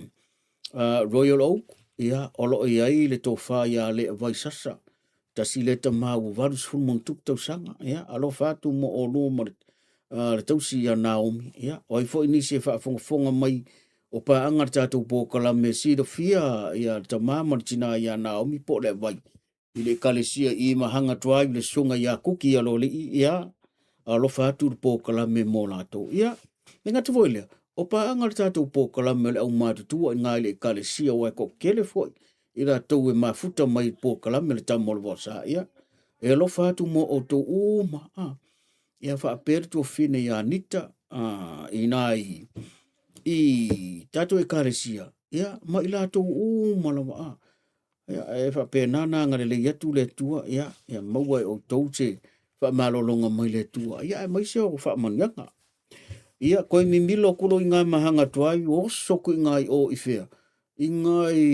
Royal Oak, ia, o lo o i ai le tofa ia Leavai Sasa, tasi lea tama ua 80+ tausaga, ia, alofa atu mo oulua ma le, le tausi ia Naomi, ia, o ai foi nisi e faafogafoga mai o paaga le tatou polokalame silafia ia le tama ma le tina ia Naomi po o Leavai i le ekalesia i Mahanga Drive le susuga ia Kuki ia Lolii, ia, alofa atu le polokalame mo latou. Ia, e gata foi lea, o paaga le tatou polokalame o le aumatutua i ngā i le ekalesia aua e toatele foi i latou e mafuta mai i le polokalame le tama o le Vaosa. Ia, e alofa atu mo outou uma. Ah, ia faapea le tuafafine ia Anita, ah, i nā i, i tatou ekalesia, ia, ma i latou uma lava. Ah, ia, e faapena na agalelei atu le Atua, ia, ia maua e outou se faamalologa mai le Atua, ia, aemaise o faamanuiaga. Ia, koe mimilo atu lo i ngā mahanga tuai, oso ku i ngā i o i whea. I ngā i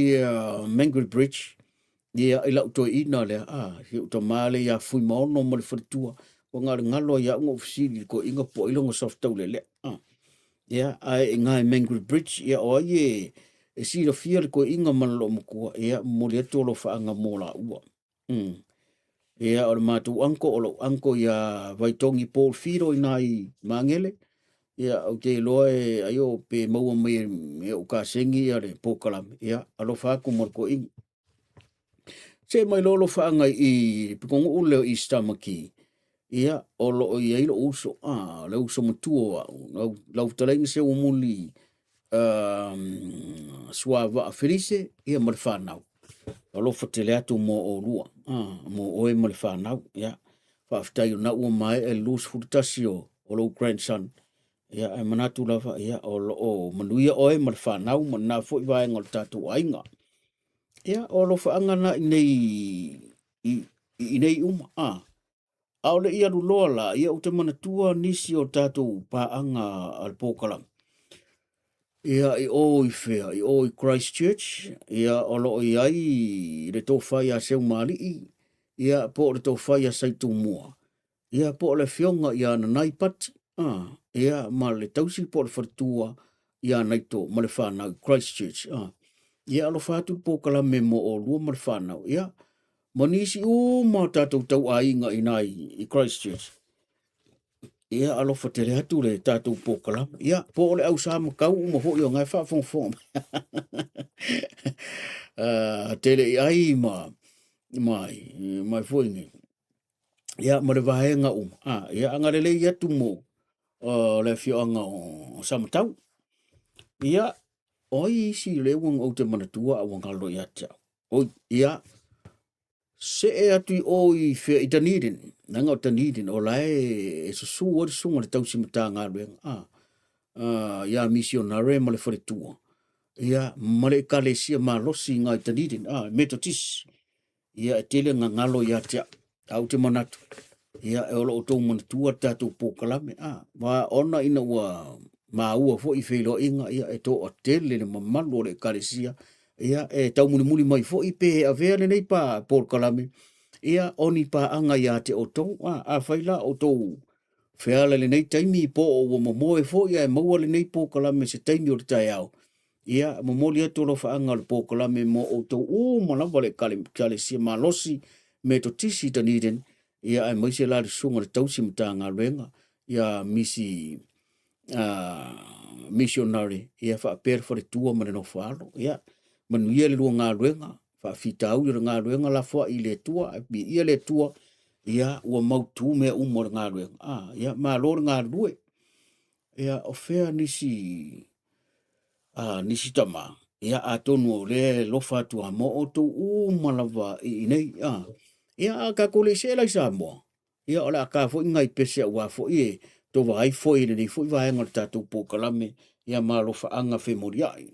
Mangere Bridge, ia, i lau toe ina lea, ah, si u tamale ia fui maono ma le faletua, ua ngā le ngalo ia unga ufisili i koe inga po ilonga soft tau lele. Ah. Ia, ae i ngā i Mangere Bridge, ia, o ai e, e silafia le koe inga ma le loomatua, ia, momoli atu o alofaaga mo la ua. Mm. Ia, o le matou uncle, o lou uncle ia Vaitogi Paul Whiro i nā i Māngere. Ia, ou te iloa e ai o pe maua mai e, e ou kasengi ia le polokalame. Ia, alofa atu mo le toeaina. Se mai loa alofaaga i le pitonuu lea o East Tamaki. Ia, o lo o i ai lou uso, ah, le uso matua o au, lau, lau fetalaiga Seuamuli Suavaa Felise, ia ma le fanau. Alofa tele atu mo oulua, ah, mo oe ma le fanau. Ia, faafetai o na ua maea le 21 o, o lou grandson. Ia, ae manatu lava, ia, o lo o manuia oe ma le fanau ma lena foi vaega o le tatou aiga. Ia, o alofaaga na i nei, i, i nei uma, ah. A o le i alu loa la, ia ou te manatua nisi o tatou paaga a le polokalame. Ia, i o i whea, i o i Christchurch, ia, o lo o i ai le tofa ia Seumalii, ia, po o le tofa ia Saitumua, ia, po o le afioga ia Nanai Pati, ah, ia, ma le tausi po o le faletua ia Naito ma le whanau i Christchurch. Ah. Ia, alofa atu le polokalame mo oulua ma le whanau. Ia, ma nisi uma o tatou tauaiga i nā i Christchurch. Ia, alofa tele atu le tatou polokalame. Ia, po o le au sa matau uma foi o ngae faafogafoga mai. Tele i ai ma mai mai foi nei. Ia, ma le vaega uma. Ah, ia, agalelei atu mo le afioaga o Samatau. Ia, o ai isi lea ua ou te manatua a ua galo ia te au. Oi, ia, see atu i o i whea i Dunedin, leaga o Dunedin, o la e susu ai le susuga i le tausi Matagaluega, ia misionare ma le faletua, ia, ma le ekalesia malosi i i Dunedin, Methodist, ia, e tele gagalo ia te au. A ou te manatu, ia, e o lo o outou manatua le tatou polokalame, ma ona ina ua maua foi i feiloaiga, ia, e toatele le mamalu o le ekalesia, ia, e taumulimuli mai foi pe e avea lenei pa polokalame, ia, o ni paaga ia te outou. Afai la outou feala i lenei taimi po o ua momoe foi ae maua lenei polokalame i se taimi o le taeao, ia, momoli atu alofaaga o le polokalame mo outou uma lava le ekalesia malosi Metotisi i Dunedin, ia, aemaise la le susuga i le tausi Matagaluega, ia misi missionary, ia faapea le faletua ma le nofoalo. Ia, manuia le lua galuega, faafitauli o le galuega lafoai i le Atua, ae viia le Atua, ia, ua mautu mea uma o le galuega. Ia, malo le galulue. Ia, o fea nisi nisi tama, ia, atonu o lea e lofa atu a mo outou uma lava i inei. Ia, a tatou le i see la i Samoa, ia, o le a ta foi nai pese aua foi e tova ai foi i lenei foi vaega o le tatou polokalame, ia, ma alofaaga femoliai.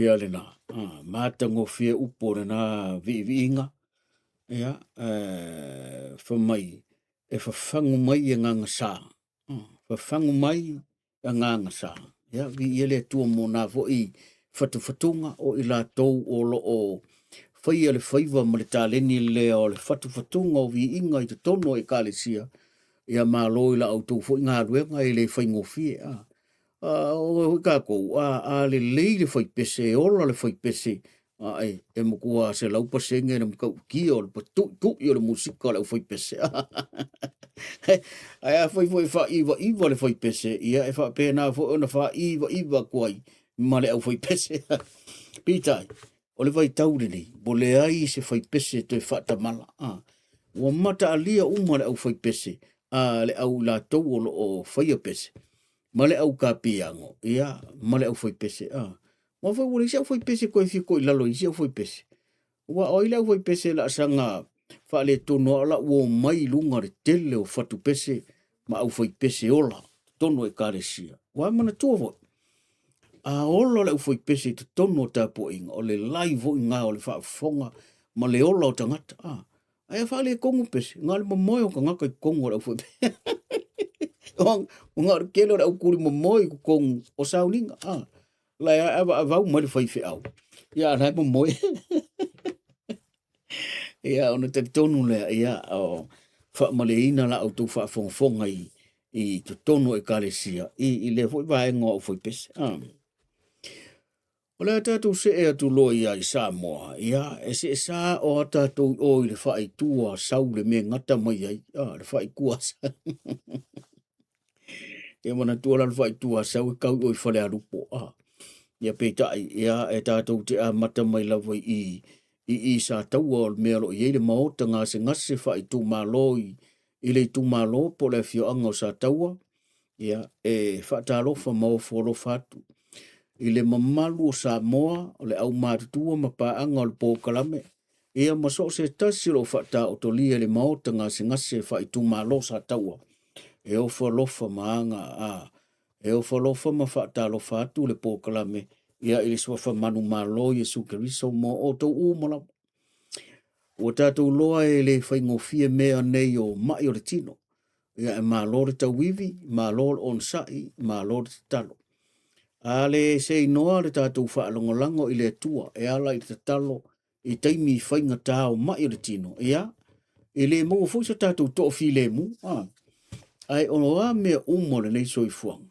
Ia lena, ah, matagofie upu o lena viiviiga, ia, eh, fai mai, e fafagu mai e gagasā, ah, fafagu mai e gagasā. Ia, viia le Atua mo nā foi fatufatuga o i latou o lo o faia le faiva ma le taleni lea o le fatufatuga o viiga i totonu o ekalesia, ia malo i la outou foi galuega e le faigofie. Ah, o foi kākou, a lelei le faipese, e ola le faipese, a e matua 100% le matautia o le patu'itu'i o le musika o le aufaipese. Ae afai foi e fā'ivaiva le faipese, ia e faapena foi ona fā'ivaiva atu ai ma le aufaipese. Peitai, o le vaitau lenei, ua leai se faipese toe faatamala. Ua mataalia uma le aufaipese, a le au i latou o lo o faia pese, ma le au kapiago, ia, ma le aufaipese. Aua foi ua leai se aufaipese toe fia toilalo i isi aufaipese. Ua o ai le aufaipese laasaga faaletonu lava o la ua omai i luga le tele o fatupese ma aufaipese ola totonu o ekalesia. Ua manatua foi, a ola le aufaipese i totonu o tapuaiga, o le live foi lena o le faafofoga ma le ola o tagata. Ae a faaletonu pese, na o le momoe o tagata i totonu o le aufaipese. O na o le tele o le aukuli momoe i totonu o sauniga. La e avaavau mai le faifeau, ia a la e momoe. Ia, ona talitonu lea, ia, o faamalieina la outou faafogafoga i totonu o ekalesia, i lea foi vaega o aufaipese. O le a tatou see atu loa ia i Samoa, ia, e see sao a tatou i o i le faaitua sau le mea e gata mai ai, le faaitua sau. Ia manatua la le faaitua sau e kau i o i Falealupo. Ia peitai, ia, e tatou te amata mai lava i i i Sataua o le mea o lo o i ai le maota gasegase faaitumalo i le itumalo po o le afioaga o Sataua, ia, e faatalofa ma ofo alofa atu i le mamalu o Samoa, o le aumatutua ma paaga o le polokalame, ia ma so o se tasi o lo o faataotolia i le maota gasegase faaitumalo Sataua, e ofo alofa ma aga a e ofo alofa ma faatalofa atu le polokalame ia i le suafa manumalo Iesu Keriso mo outou uma lava. Ua tatou loa e le faigofie mea nei o mai o le tino. Ia e malo le tauivi, malo le onosai, malo le tatalo. A le seinoa le tatou faalagolago i le Atua e ala i le tatalo i taimi faigata o mai o le tino, ia, e le maua foi so tatou toafilemu, ae o a mea uma o lenei soifuaga,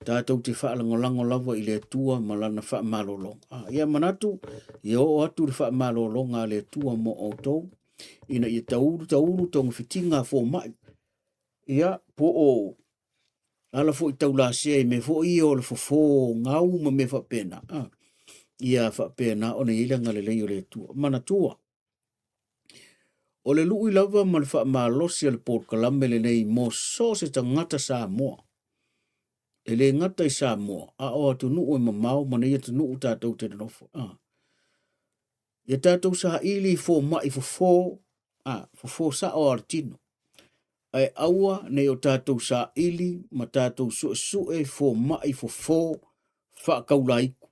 tatou te faalagolago lava i le Atua ma lana faamalologa. Ia manatu, ia oo atu le faamalologa a le Atua mo outou, ina ia taulu taulu togafitiga a fomai, ia, po o ala foi taulasea i mea foi ia o le fofo gau ma mea faapena, ia faapena ona i ai le agalelei o le Atua. Manatua, o le lui lava ma le faamalosi a le polokalame lenei mo so o se tagata Samoa, e le gata i Samoa, a o atunuu e mamao ma nei atunuu tatou te nonofo. Ia tatou saili i fomai fofo, fofo sao a le tino. Ae aua nei o tatou saili ma tatou suesue fomai fofo faakaulaiku.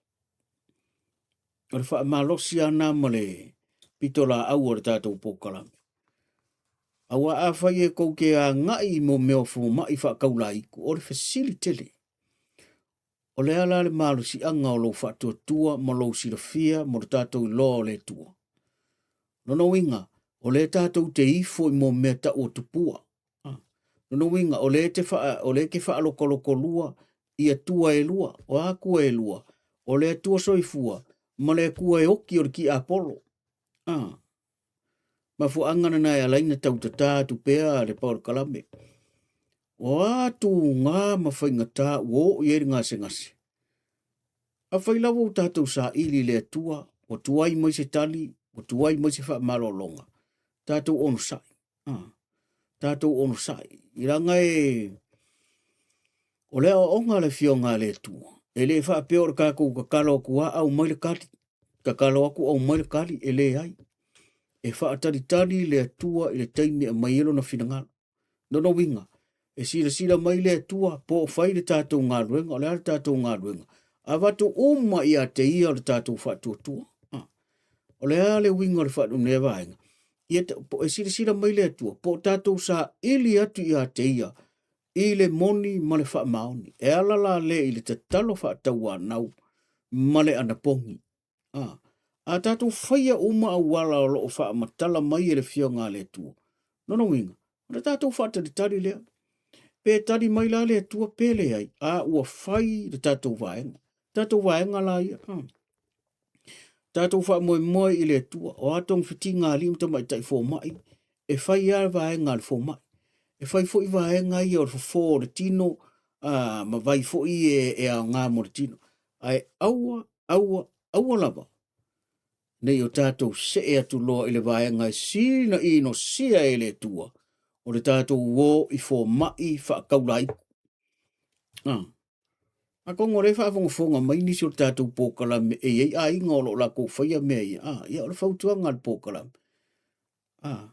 O le faamalosi lava na ma le pitolaau o le tatou polokalame. Aua afai e tou te agai i mo mea o fomai faakaulaiku, o le fesili tele. O le a la le malosiaga o lou faatuatua ma lou silafia mo le tatou iloa o le Atua? Lona uiga, o lea tatou te ifo i mo mea tau o tupua. Lona uiga, o lea te wha, o lea te whaalokoloko i atua e lua, o a atua e lua, o le Atua soifua ma le Atua e oki o le tiapolo. Mafuaaga lena e ala ai ona tautatā atu pea le polokalame. O a tugā ma faigata ua oo i ai le gasegase? Afai lava ua tatou saili i le Atua, ua tuai mai se tali, ua tuai mai se faamalologa, tatou onosai. Tatou onosai. I leaga e o le aoaoga a le Afioga a le Atua, e le faapea o le tatou tatalo atu lava aumai le tali, tatalo atu aumai le tali, e leai. E faatalitali le Atua i le taimi e aumai ai lona finagalo. Lona uiga, e silasila mai le Atua po o fai le tatou galuega, o le a le tatou galuega? Avatu uma ia te ia o le tatou faatuatua. Ah. O le a le uiga o le faanunea vaega? Ia po e silasila mai le Atua, po o tatou saili atu ia te ia i le moni ma le faamaoni. E ala la le i le tatalo faatauanau ma le anapogi. A, a tatou faia uma auala o lo o faamatala mai e le Afioga a le Atua, lona uiga, o le tatou faatalitali lea. Pe tali mai la le Atua pe leai, a ua fai le tatou vaega. Tatou vaega la ia. Tatou faamoemoe i le Atua, o a togafitiga a alii ma tamaitai fomai, e fai lava le vaega a le fomai. E fai foi vaega ia o le fofo o le tino, a, ma vai foi e, e aoga mo le tino. Ae aua, aua, aua lava nei o tatou see atu loa i le vaega e sina inosia e le Atua, o le tatou o i fomai faakaulaiku. Ah. Atonu o lea e faafogafoga mai nisi o le tatou polokalame e i ai aiga o lo o latou faia mea ia. Ah, ia o le fautuaga a le polokalame. Ah,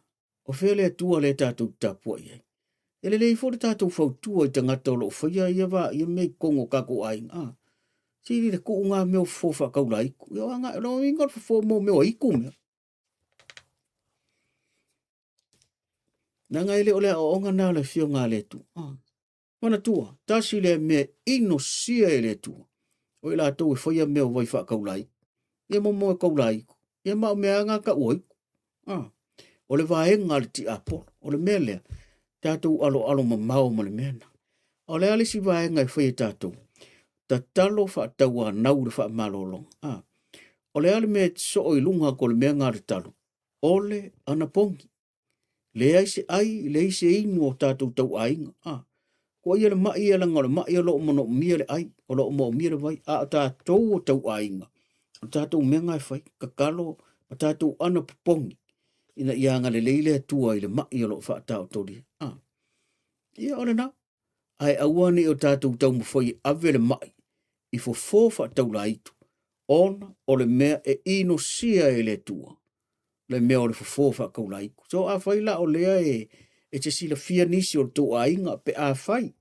o fea le Atua lea tatou te tapuai ai? E lelei foi le tatou fautua i tagata o lo o faia ia va ia mea i totonu o tatou aiga. Ah, sili le tuu ngā mea o fofo faakaulaiku. Ia o anga, o inga o le fofo mo mea o aiku mea. Nanga ele o le aoaoga na o le afioga a le Atua. Ah. Manatua, tasi lea mea inosia e le Atua, o i latou e faia mea o vai faakaulai, ia momo e kaulai, ia ma o mea anga ka ua iku. Ah, o le vaega a le tiapolo, o le mea lea, tatou aloalo mamao ma le mea na. O le a le isi vaega e fai e tatou, tatalo faatauanau le faamalologa. Ah, o le a le mea e soo i luga atu o le mea nga le talo, o le anapogi. Leai se ai, leai se inu o tatou tauaiga. Ah, kua ia le mai ia langa o le mai o lo o manaomia le ai, o lo o manaomia le vai, a o tatou o tauaiga, o tatou mea nga e fai, tatalo ma tatou ana popogi, ina ia agalelei le Atua i le mai o lo o faataotolia. Ah, ia o lena. Ae aua ne i o tatou taumafai e ave le mai i fofo faataulaitu, ona o le mea e inosia e le Atua, le mea o le fofo faakaulaiku. So afai la o lea e, e te silafia nisi o le tou aiga, pe afai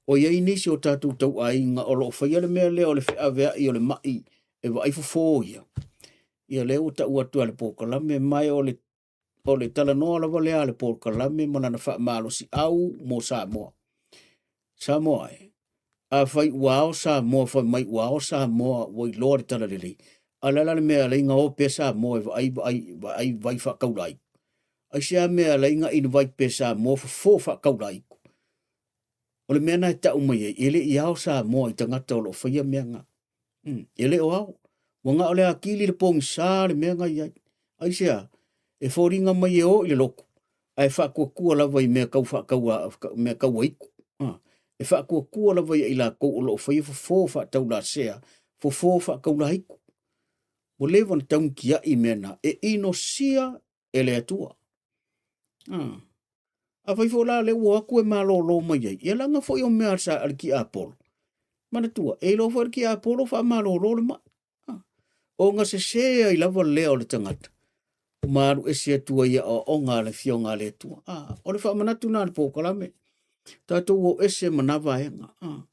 o i ai nisi o tatou tauaiga o lo o faia le mea lea o le feaveai o le mai e vaai fofo ia, ia lea ua tau atu a le polokalame mai o le o le talanoa lava lea a le polokalame ma lana faamalosiau mo Samoa. Samoa e, afai ua ao Samoa, fai mai ua ao Samoa, ua iloa le talalelei. A o le a la le mea e ala ai ona o pea Samoa e vaai, vaai, vaai vai faakaulaiku? Aisea mea e ala ai ona invite pea Samoa fofo faakaulaiku? O le mea na e tau mai ai, e le i ao Samoa i tagata o lo o faia mea na. E le o ao. Ua na o le atili le pogisa le mea na i ai. Aisea, e foliga mai e o i le lotu, ae faatuatua lava i mea tau faataua, mea tau aiku. Ah, e faatuatua lava ia i latou o lo o faia fofo faataulasea, fofo faataulaiku. Ua leva ona taunitiai mea na, e inosia e le Atua. Ah. Afai foi la lea ua o atu e malolo mai ai, ia leaga foi o mea a le tiapolo. Manatua, e iloa foi le tiapolo faamalolo le mai. Ah. Ona sese ai lava lea o le tagata, ma alu ese atu ai i aoaoga a le Afioga a le Atua. Ah, o le faamanatu na a le polokalame, tatou o ese ma na vaega. Ah.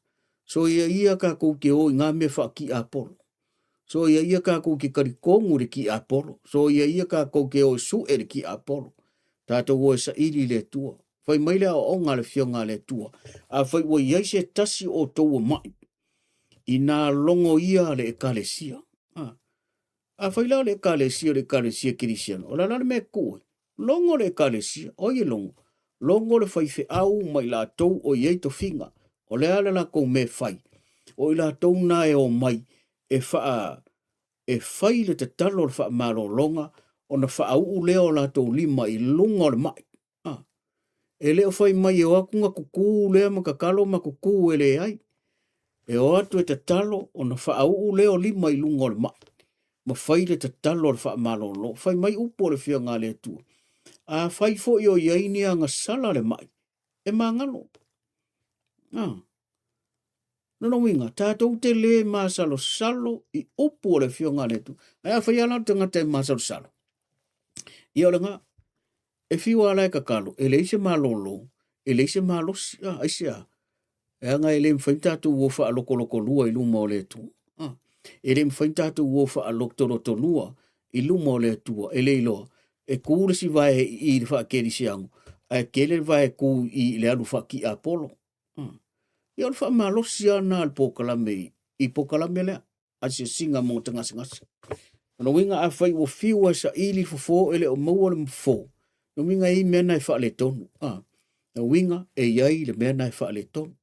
So ia ia tatou te o i ngā mea faatiapolo. So ia ia tatou te talitonu i le tiapolo. So ia ia tatou te o e su'e le tiapolo. Tatou o e saili i le Atua. Fai mai le aoaoga a le Afioga a le Atua, afai ua i ai se tasi o outou ua ma'i, inā logo ia le Ekalesia. Ah. Afai la o le Ekalesia o le Ekalesia Kerisiano, o le a la le mea e tuu ai? Logo le Ekalesia, o ai e logo? Logo le faifeau ma i latou o i ai tofiga. O le a le latou mea e fai? O i latou na e omai e faa e fai le tatalo o le faamalologa ona faauu lea o latou lima i luga o le mai. Ah, e le o fai mai e o atu na kukū lea ma tatalo ma kukū e leai. E o atu e tatalo ona faauu lea o lima i luga o le mai ma fai le tatalo o le faamalolo. Fai mai upu o le Afioga a le Atua. Afai foi o i ai ni agasala le mai, e magalo. Ah. Lona uiga, tatou te lē masalosalo i upu o le Afioga a le Atua. Ae afai lava la o le tagata e masalosalo, ia o lena, e fiu lava la e tatalo, e leai se malolo, e leai se malosi, a, aisea? E aga e le mafai tatou o faalotolotolua i luma o le Atua. Ah, e le mafai tatou o faalotolotolua i luma o le Atua, e le iloa. E ku le si vae i le faakerisiano, ae tele le vae ku i le alu faakiapolo. Ah. Ia o le faamalosi lava lena o le polokalame i polokalame lea, asiasiga mo tagasegasega. O lona uiga afai ua fiu e saili le fofo e le o maua le fofo, lona uiga e i ai mea na e faaletonu. A, lona uiga e i ai le mea na e faaletonu.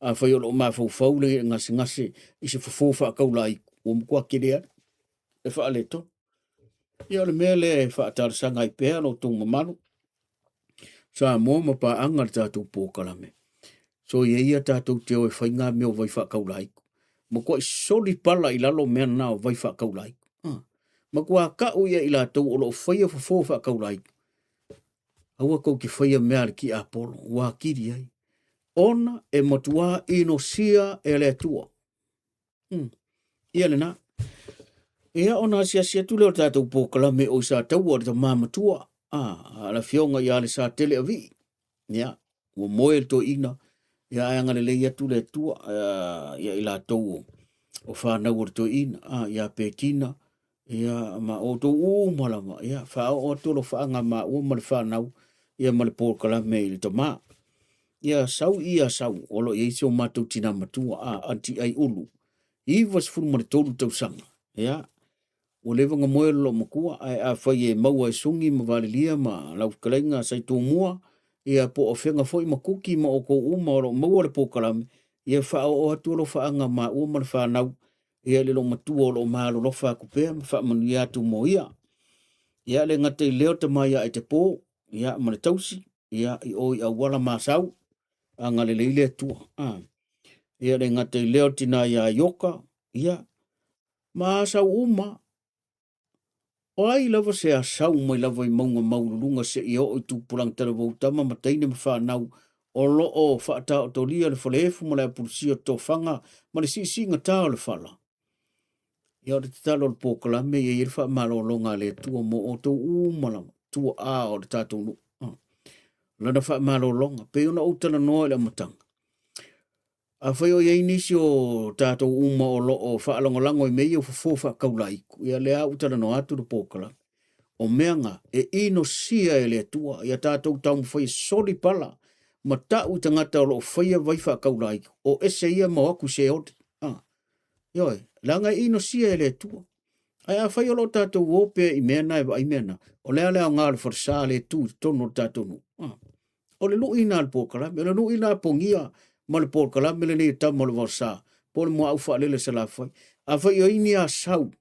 Afai o lo o mafaufau le gasegase i se fofo faataulaiku, ua matua tele lava le faaletonu. Ia o le mea lea e faatalosaga ai pea lo outou mamalu, Samoa ma paaga le tatou polokalame. Soia ia tatou te o e fai ngā mea o vai faakaulaiku. Matuai soli pala i lalo mea na o vai faakaulaiku. Ah. Matua kau ia i latou o lo o faia fofo faakaulaiku. Aua tou te faia mea a le tiapolo, ua atili ai. Ona e matua inosia e le Atua. Ia lena. Ia ona asiasi atu lea o le tatou polokalame o i Sataua le tama matua, a le afioga ia Alesatele Avii. Ia, ua moe le toeaina, ia ae agalelei atu le Atua ia i latou o fanau o le toeaina, ia Petina, ia ma outou uma lava, ia faaoo atu alofaaga maua ma le fanau, ia ma le polokalame i le tama. Ia sau ia sau, o lo o i ai si o matou tina matua, a Aunty Aiulu, 93 tausaga, ia, ua leva ona moe le loomatua, ae afai e maua e Sugi ma Valelia ma lau fetalaiga Saitumua, ia po o Afega foi ma Kuki ma outou uma o lo o maua le polokalame, ia faaoo atu alofaaga maua ma le fanau, ia le loomatua o lo o malolofa atu pea ma faamanuia atu mo ia. Ia le gata i lea o tama ia Aitepo, ia ma le tausi, ia i o i auala masau, agalelei le Atua. Ia le gata i lea o tina ia Ioka, ia ma asau uma. O ai lava se asau mai lava i mauga maualuluga seia oo i tupulaga talavou tama ma teine ma fanau o lo o faataotolia le faleefu ma le apulusia o tofaga ma le siisiigata o le fala. Ia o le tatalo o le polokalame ia i ai le faamalologa a le Atua mo outou uma lava, tuaa o le tatou nuu. Lana faamalologa, pei ona ou talanoa i le amataga. Afai o i ai nisi o tatou uma o lo o faalagolago i mea ia o fofo faakaulaiku, ia lea ua talanoa atu le polokalame. O mea na e inosia e le Atua, ia tatou taumafai e soli pala ma tau i tagata o lo o faia vai faakaulaiku, o ese ia ma o atu i Seoli. Ioe, leaga e inosia e le Atua. Ae afai o lo o tatou o pea i mea na e vaai mea na, o le a le aoga o le falesa le tu i totonu o le tatou nuu. O le lui lena a le polokalame, o le lui lena a Pogia ma le polokalame lenei e tama o le Vaosa, po o le Muaau Faalele Salafai. Afai o ai ni asau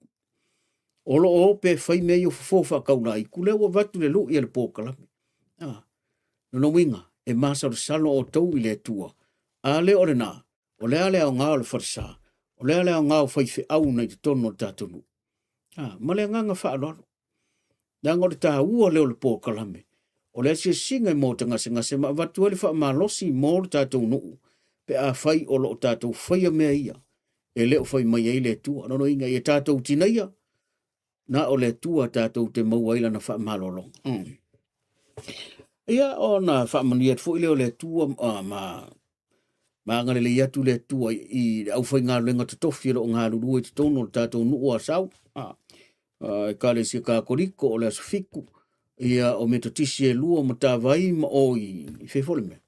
o lo o o pea e fai mea ia o fofo faakaulaiku, lea ua avatu le lui a le polokalame. Lona uiga, e masalosalo outou i le Atua. A lea o lena, O le a le aoga o le falesa? O le a le aoga o faifeau na i totonu o le tatou nuu? Ma le agaga faaaloalo. Leaga o le taua lea o le polokalame, o le asiasiga i maota gasegase ma avatu ai le faamalosi mo le tatou nuu pe afai o lo o tatou faia mea ia e le o fai mai ai le Atua. Lona uiga ia tatou tinaia, na o le Atua tatou te maua ai lana faamalologa. Ia ona faamanuia atu foi lea o le Atua ma agalelei atu le Atua i le aufaigaluega totofi o lo o galulue i totonu o le tatou nuu o Asau, Ekalesia Katoliko o le Aso Fitu, ia o Metotisi e lua o Matavai ma o i fea foi le mea,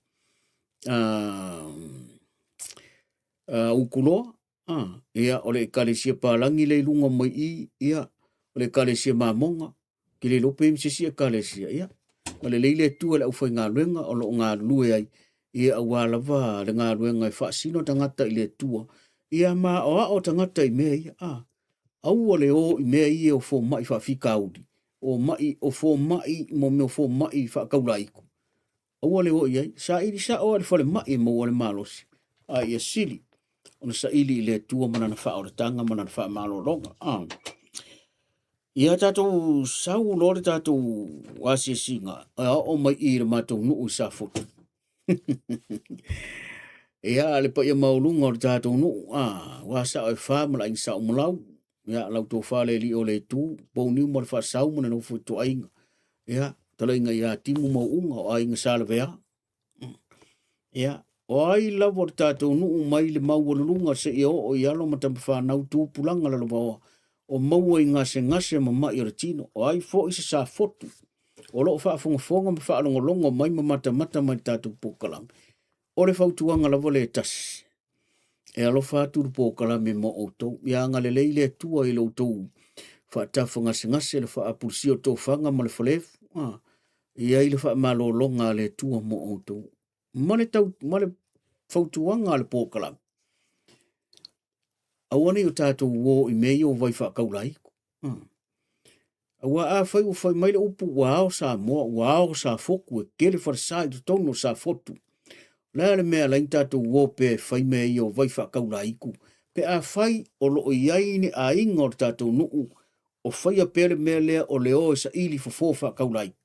Utuloa, ia o le Ekalesia Palagi lea i luga mai i, ia o le Ekalesia Mamoga, ke le iloa pe i ai ma se isi Ekalesia, ia agalelei le Atua i le aufaigaluega o lo o galulue ai, ia aua lava le galuega e faasino tagata i le Atua, ia ma aoao tagata i mea ia, aua le o i mea ia o fomai faafitauli, o mai o fomai mo mea o fomai faataulaiku, aua le o i ai, saili sao lava i le falemai e maua ai le malosi, a ia sili ona saili i le Atua ma lana faaolataga ma lana faamalologa. Ia tatou sau loa le tatou asiasiga e oo mai i le matou nuu i Safotu. Ia, le paia maualuga o le tatou nuu, ua sao e fa ma le aiga Sa Umalau, ia, lau tofa le alii o le itu, Pouniu ma le Faasau ma le nofo ituaiga, ia, talaiga ia Timu ma Uuga o aiga Sa Lavea. Ia, O ai lava o le tatou nuu mai le maualuluga seia oo i alo ma tamafanau tupulaga lalovaoa o maua i gasegase ma mai o le tino. O ai foi se safotu o lo o faafogafoga ma faalogologo mai ma matamata mai i le tatou polokalame. O le fautuaga lava lea e tasi, e alofa atu le polokalame mo outou. Ia agalelei le Atua i lo outou faatafagasegase, le faapulisia o tofaga ma le falefu. Ah, i ai le faamalologa a le Atua mo outou. Ma le, tau, ma le fautuaga a le polokalame, aua ne i o tatou uo i mea ia o vai faakaulaiku. Aua afai ua fai mai le upu ua ao Samoa, ua ao Safotu, e tele falesa i totonu o Safotu. O le a le mea e ala ai ona tatou o pea e fai mea ia o vai faakaulaiku? Pe afai o lo o i ai ni aiga o le tatou nuu o faia pea le mea lea o le o e saili fofo faakaulaiku.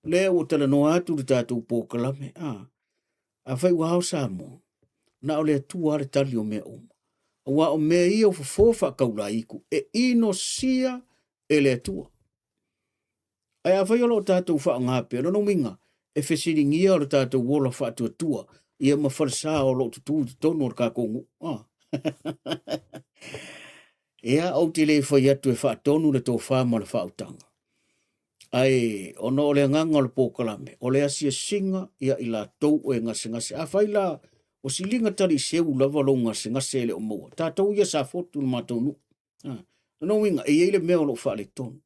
Lea ua talanoa atu le tatou polokalame, a, afai ua ao Samoa, na o le Atua lava le tali o mea uma. Aua o mea ia o fofo faakaulaiku e inosia e le Atua. Ae afai o lo o tatou faaaoga pea, lona uiga, e fesiligia o le tatou ola faatuatua ia ma falesa o lo o tutū i totonu o le tatou nuu. Ah. Ia, ou te le fai atu e faatonu le tofa ma le faautaga. Ae ona o le agaga o le polokalame, o le asiasiga ia i latou o e gasegase. Afai la o siliga taliseu lava lou gasegase e le o maua, tatou ia Safotu le matou nuu. Ha. Lona uiga, e i ai le mea o lo o faaletonu.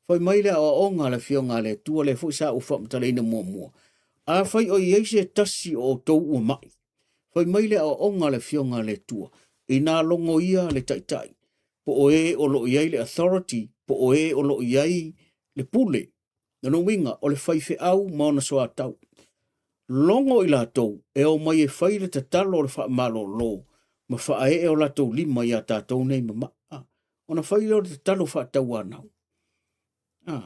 Fai mai le aoaoga a le Afioga a le Atua, lea foi sa ou faamatalaina muamua. Afai o i ai se tasi o outou ua mai, fai mai le aoaoga a le Afioga a le Atua, inā logo ia le taitai, po o e o lo o i ai le authority, po o e o lo o i ai le pule. Lona uiga, o le faifeau ma ona soatau. Logo i latou e omai e fai le tatalo o le faamalolo ma faaee o latou lima iā tatou nei ma maa, ona fai lea o le tatalo faatauanau. A.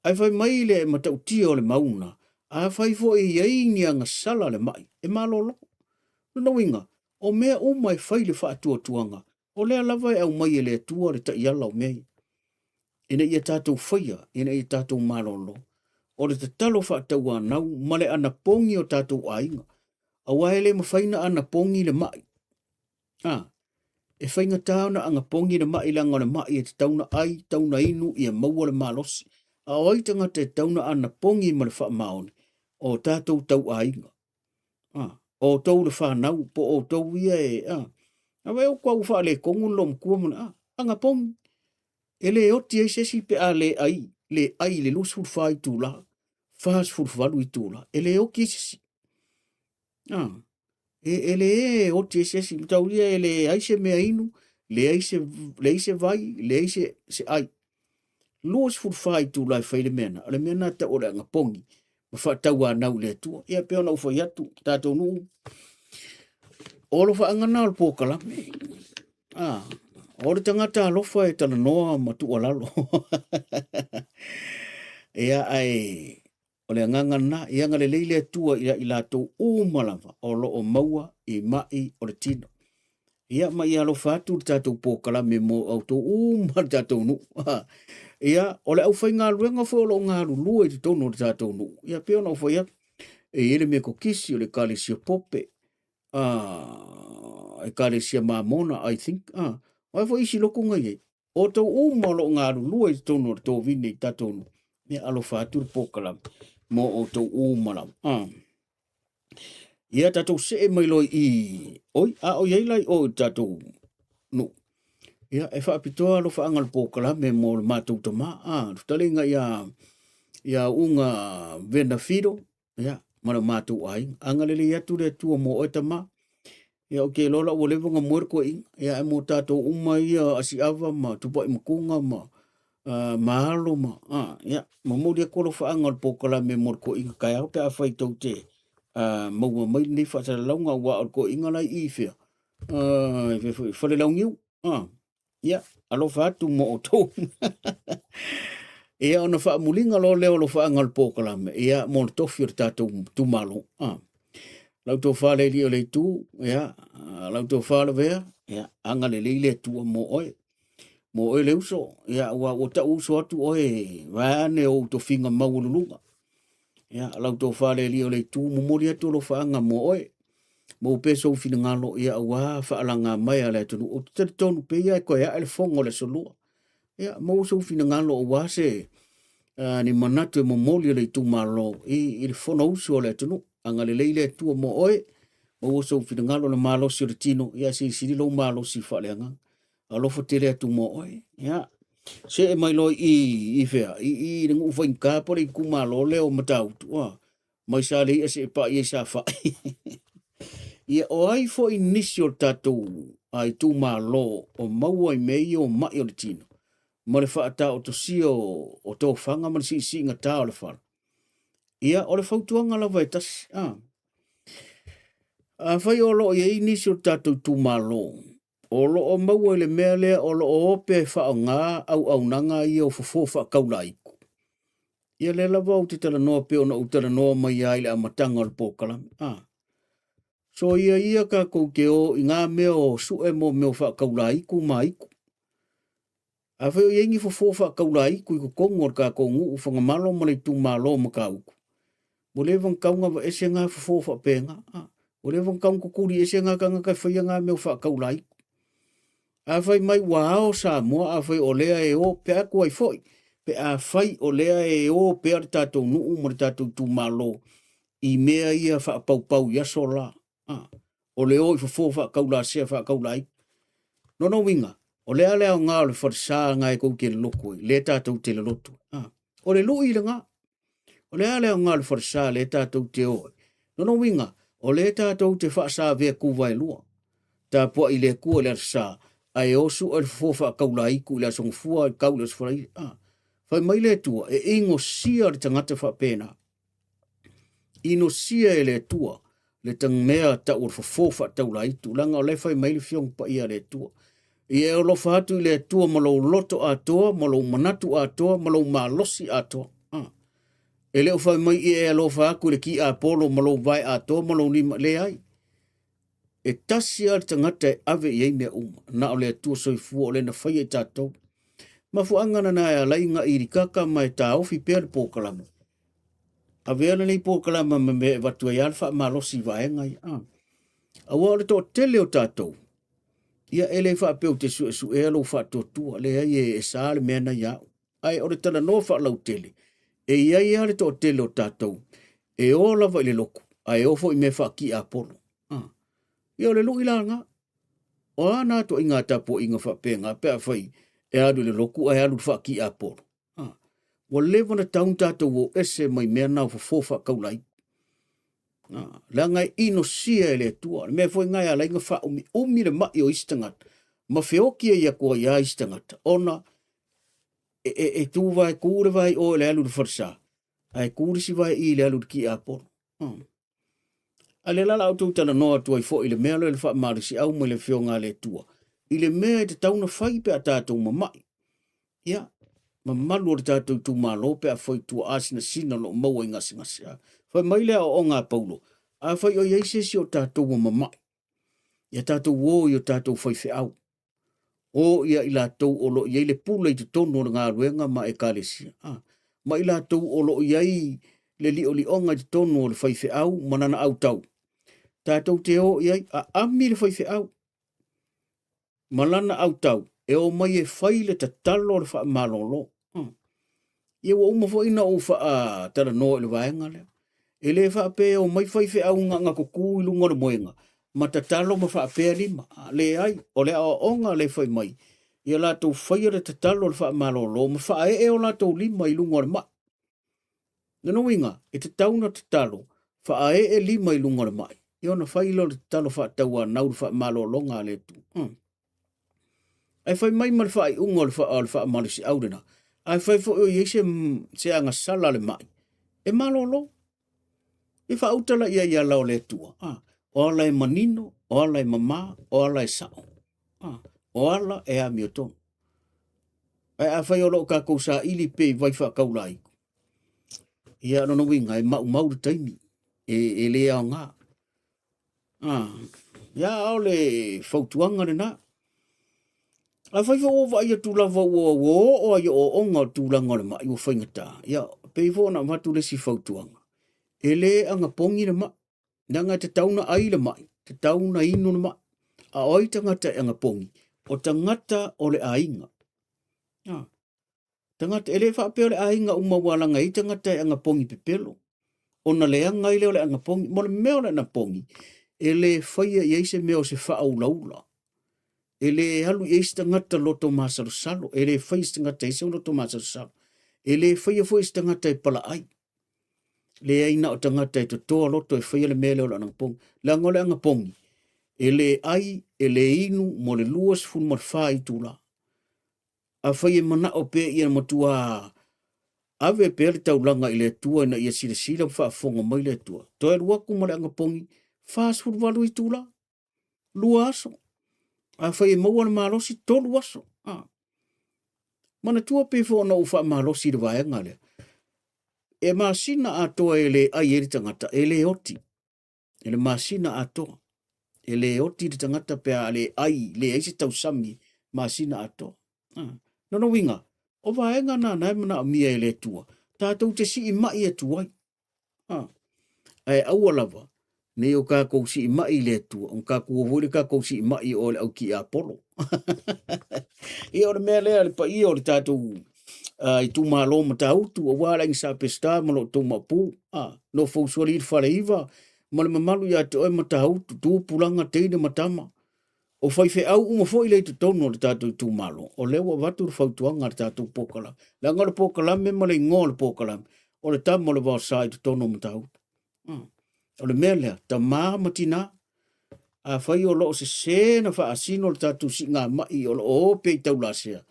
Ae fai mai le matautia o le mauna, afai foi e i ai ni agasala a le mai, e malolo. Lona uiga, o mea uma e fai le faatuatuaga, o lea lava e aumai e le Atua le taiala o mea ia, ina ia tatou faia, ina ia tatou malolo. O le tatalo faatauanau ma le anapogi o tatou aiga, aua e le mafai ona anapogi le mai. A, e faigata ona anapogi le mai leaga o le mai e tatau ona ai, tatau ona inu ia maua le malosi. A o ai tagata e tatau ona anapogi ma le faamaoni? O tatou tauaiga. A, o outou le fanau, po o outou ia e, a, a vai o kua ua faaletonu le loomatua ma le, a, anapogi. E le oti ai se isi pe a le ai, le ai i le 24 itula, 48 itula. E le oti ai se isi. A, e, e le oti ai se isi. Mataulia e leai se mea inu, leai se, leai se vai, leai se, se ai. 24 itula e fai le mea na. O le mea na tau o le anapogi ma faatauanau i le Atua. Ia pei ona ou fai atu, tatou nuu, o alofaaga na o le polokalame. Ah, o le tagata alofa e talanoa ma tuualalo. Ia, ae O le agaga lena, ia agalelei le Atua ia i latou uma lava o lo o maua i mai o le tino. Ia ma ia alofa atu le tatou polokalame mo outou uma le tatou nuu. Ia, o le aufaigaluega foi o lo o galulue i totonu o le tatou nuu. Ia pei ona ou fai atu, e i ai le Metotisi, o le Ekalesia Pope, Ekalesia Mamona, I think. O ai foi isi lotu na i ai? Outou uma o lo o galulue i totonu o le tovine i tatou nuu, ia alofa atu le polokalame mo outou uma lava. Ah. Ia tatou see mai loa i oi, a o i ai la i o i le tatou nuu. Ia e faapitoa alofaaga o le polokalame mo le matou tama, ah, le fetalaiga ia ia Uga Vena Fido, ia, ma lo matou aiga. Agalelei atu le Atua mo oe tama. Ia, ou te iloa la ua leva ona moe le toeaina. Ia, ae mo tatou uma ia Asiava ma Tupai Makuga ma uh, ma Alo ma, ah, ia, momoli atu alofaaga o le polokalame mo le toeaina taeao pe afai tou te uh, maua mai lenei faasalalauga aua o le toeaina la i i fea, uh, i fea foi, Falelauniu. Ah, Ia, alofa atu mo outou. Ia, ona faamuliga loa lea o alofaaga o le polokalame, ia, mo le tofi o le tatou itumalo. Ah. Lau tofa le alii o le itu, ia, lau tofa Lavea, ia, agalelei le Atua mo oe. Mo oe le uso, ia, ua, ua tau uso atu oe, vaeane ou tofiga maualuluga. Ia, lau tofa le alii o le itu, momoli atu alofaaga mo oe. Maua pea sou finagalo, ia auā faalaga mai a le atunuu. Ou te talitonu pei lava e toe ae le fono o le Aso Lua. Ia, maua sou finagalo auā se ni manatu e momoli e le itumalo i le Fonousu a le atunuu. Agalelei le Atua mo oe, maua sou finagalo, le malosi o le tino, ia silisili lou malosi faaleagaga. Alofa tele atu mo oe. Ia, see mai loa i i fea, i le nuu faigata po o le itumalo lea o Matautu, ua mai Saleia seia paia i Safai. Ia, o ai foi nisi o le tatou itumalo o maua i mea ia o mai o le tino ma le faataotosia o tofaga ma le siisiigata o le fala? Ia, o le fautuaga lava e tasi. Afai o lo o i ai nisi o le tatou itumalo o lo o maua i le mea lea o lo o o pea e faaaoga auaunaga ia o fofo faataulaiku, ia lea lava ou te talanoa pei ona ou talanoa mai ai i le amataga o le polokalame. Soia ia tatou te o i ngā mea o sue mo mea o faataulaiku ma aiku. Afai o i ai ni fofo faataulaiku i totonu o le tatou nuu Fagamalo ma le itumalo o Matautu, ua leva ona tatau ona aveese ngā fofo faapena. Ua leva ona tatau ona tutuli ese ngā tagata e faia ngā mea o faataulaiku. Afai mai ua ao Samoa, afai o lea e o pe atu ai foi, pe afai o lea e o pea le tatou nuu ma le tatou itumalo i mea ia faapaupau i aso la, o le o i fofo faataulasea faataulaiku. Lona uiga, o le a le aoga o le falesa na e tou te lolotu ai, lea tatou te lolotu ai. O le lui lena. O le a le aoga o le falesa lea tatou te o ai. Lona uiga, o lea tatou te faasavea tuvaelua. Tapuai i le Atua i le Aso Sa, ae o sue le fofo faataulaiku i le Aso Gafua, i tau i le Aso Faraile. Fai mai le Atua, e inosia le tagata faapena. Inosia e le Atua le mea tau o le fofo faataulaitu, leaga o la e fai mai le Afioga Paia a le Atua. Ia e alofa atu i le Atua ma lou loto atoa, ma lou manatu atoa, ma lou malosi atoa. E le o fai mai ia e alofa atu i le tiapolo ma lou vae atoa ma lou lima, leai. E tasi lava le tagata e ave i ai mea uma, na o le Atua soifua o le na faia i tatou. Mafuaaga lena e ala ai ona ilikaka ma e taofi pea le polokalame. Avea lenei polokalame ma mea e avatu ai lava le faamalosi i vaega ia. Aua o le toatele o tatou, ia e le faapea ou te suesuea lou faatuatua, leai e sa le mea na ia au. Ae o le talanoa faalautele, e i ai lava le toatele o tatou e o lava i le lotu, ae o foi i mea faatiapolo. Ia o le lui la lena. O a na ituaiga tapuaiga faapena pe afai e alu i le lotu ae alu i le faatiapolo. Ua leva ona tatau ona tatou o ese mai mea na o fofo faataulai. Leaga e inosia e le Atua. Le mea foi lena e ala ai ona faaumiumi le mai o isi tagata ma feoti ai atu ai lava isi tagata, ona e tu vae tu le vae i o i le alu i le falesa, ae tu le isi vae i le alu i le tiapolo. A lea la o le a outou talanoa atu ai foi i le mea lea o le faamalosiau mai le Afioga a le Atua, i le mea e tatau ona fai pe a tatou mamai. Ia, mamalu o le tatou itumalo pe a fai tuaa sinasina o lo o maua i gasegase. Fai mai le aoaoga a Paulo, afai o i ai se isi o tatou ua mamai, ia tatou o i o tatou faifeau, o ia i latou o lo o i ai le pule i totonu o le galuega ma ekalesia, ma i latou o lo o i ai le liolioga i totonu o le faifeau ma lana autau, tatou te o i ai, aami le faifeau ma lana autau e o mai e fai le tatalo o le faamalolo. Ia ua uma foi ona ou faatalanoa i le vaega lea. E le faapea e omai faifeau gagatutu i luga o le moega ma tatalo ma faapea lima. Leai, o le aoaoga lea e fai mai, ia latou faia le tatalo o le faamalolo ma faaee o latou lima i luga o le mai. Lona uiga, e tatau ona tatalo faaee lima i luga o le mai, ia ona fai lea o le tatalo faatauanau le faamalologa a le Atua. Ae fai mai ma le faaiuga o le faamalosiau lena, ae fai foi o i ai se agasala a le mai, e malolo. E faauta la i ai ala o le Atua. O ala e manino, o ala e mamā, o ala e sao. O ala e amiotonu. Ae afai o lo o tatou saili pea i vai faataulaiku, ia lona uiga e maumau le taimi, e le aoga. Ia, o le fautuaga lena. Afai foi ua vaai atu lava ua oo lava i ooooga o le tulaga o le mai ua faigata, ia, pei foi ona avatu le isi fautuaga. E lē agapogi le ma'i, leaga e tatau ona ai le ma'i, tatau ona inu le ma'i. A o ai tagata e agapogi? O tagata o le aiga. A, tagata, e le faapea o le aiga uma ua alaga ai tagata e agapogi pepelo, ona leaga ai lea o le agapogi. Mo le mea o le anapogi, e lē faia i ai se mea o se faaulaula. E lē alu i ai se tagata loto masalosalo, e lē faia se tagata i se loto masalosalo. E lē faia foi se tagata e palaai. Leai na o tagata e totoa loto e faia le mea lea o le anapogi. Leaga o le anapogi, e lē ai, e lē inu mo le 24 itula. Afai e manao pea ia matua ave pea le taulaga i le Atua ina ia silasila ma faafofoga mai le Atua, toe alu atu ma le anapogi 48 itula, 2 aso. Afai e maua le malosi, 3 aso. Manatua pei foi ona ou faamalosi i le vaega lea. E masina atoa e le ai ai le tagata, e le oti. E le masina atoa. E le oti le tagata pe a le ai, le ai se tausami masina atoa. Lona uiga, o vaega na na e manaomia e le Atua, tatou te sii mai atu ai. Ae aua lava, nei o kākou sii mai i le Atua, o kākou o le kākou sii mai o le au ki Apollo. Ia o le mea lea le paia o le tātou itumalo Matautu, aua le aiga Sa Peseta ma lo outou maopu, nofo usuali i le Faleiva, ma le mamalu ia te oe Matautu, tupulaga, teine ma tama. O faifeau uma foi lea i totonu o le tatou itumalo, o lea ua avatu le fautuaga a le tatou polokalame. Leaga o le polokalame ma le igoa o le polokalame, o le tama o le vaosa i totonu o Matautu. O le mea lea, tama ma tinā, afai o lo o sesē na faasino le tatou siigamai o lo o o pea i taulasea,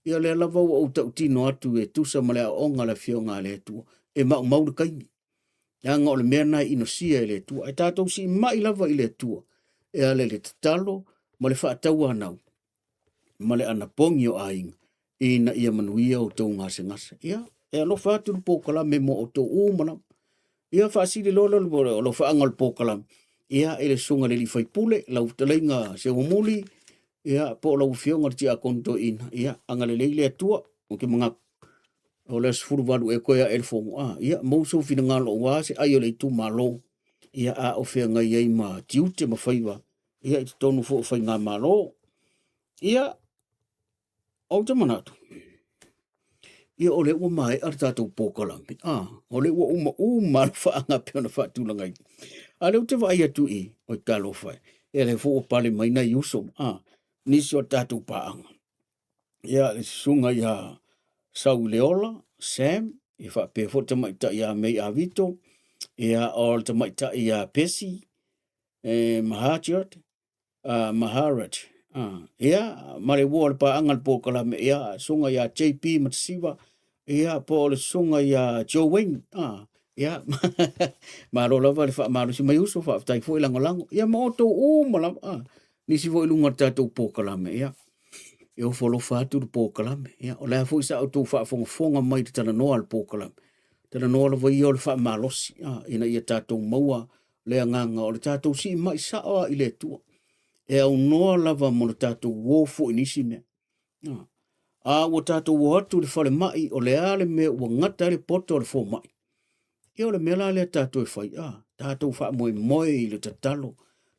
ia lea lava ua ou tautino atu e tusa ma le aoaoga a le Afioga a le Atua, e maumau le taimi. Leaga o le mea lena e inosia e le Atua. Ae tatou siimai lava i le Atua e ala i le tatalo ma le faatauanau ma le anapogi o aiga ina ia manuia outou gasegase. Ia, e alofa atu le polokalame mo outou uma lava. Ia, faasili loa lea o le alofaaga o le polokalame, ia, i le susuga i le alii faipule, lau fetalaiga Seuamuli, ia, po o lau afioga i le Tiakono Toeaina, ia, agalelei le Atua, ou te manatu, o le aso 18 ea toe ae le fono, ia, maua sou finagalo aua se ai o le itumalo, ia, a o feagai ai ma tiute ma faiva, ia, i totonu foi o faigamalo. Ia, ou te manatu, ia, o lea ua maea le tatou polokalame, o lea ua uma uma le faaga pei ona faatulagaina. A lea ou te vaai atu i, oi talofa e, ia lea foi ua pale mai nai uso, nisi o tatou paaga. Ia, le susuga ia Sauileola, Sam, ia faapea foi le tamaitai ia May Avito, ia o le tamaitai ia Pesi, Maharajat, Maharaj, ia, ma le uo a le paaga le polokalame, ia, susuga ia JP Matasiva, ia, po o le susuga ia Joe Wayne, ia, malo lava le faamalosi mai uso, faafetai foi lagolago, ia ma outou uma lava, nisi foi i luga o le tatou polokalame, ia, e ofo alofa atu le polokalame, ia, o le a foi sa outou faafogafoga mai i le talanoa a le polokalame, talanoa lava ia o le faamalosi, ina ia tatou maua le agaga o le tatou siimai sao lava i le Atua, e aunoa lava mo le tatou uo foi i nisi mea. A ua tatou o atu i le falemai, o le a le mea ua gata ai le poto o le fomai, ia o le mea la lea tatou e fai, tatou faamoemoe i le tatalo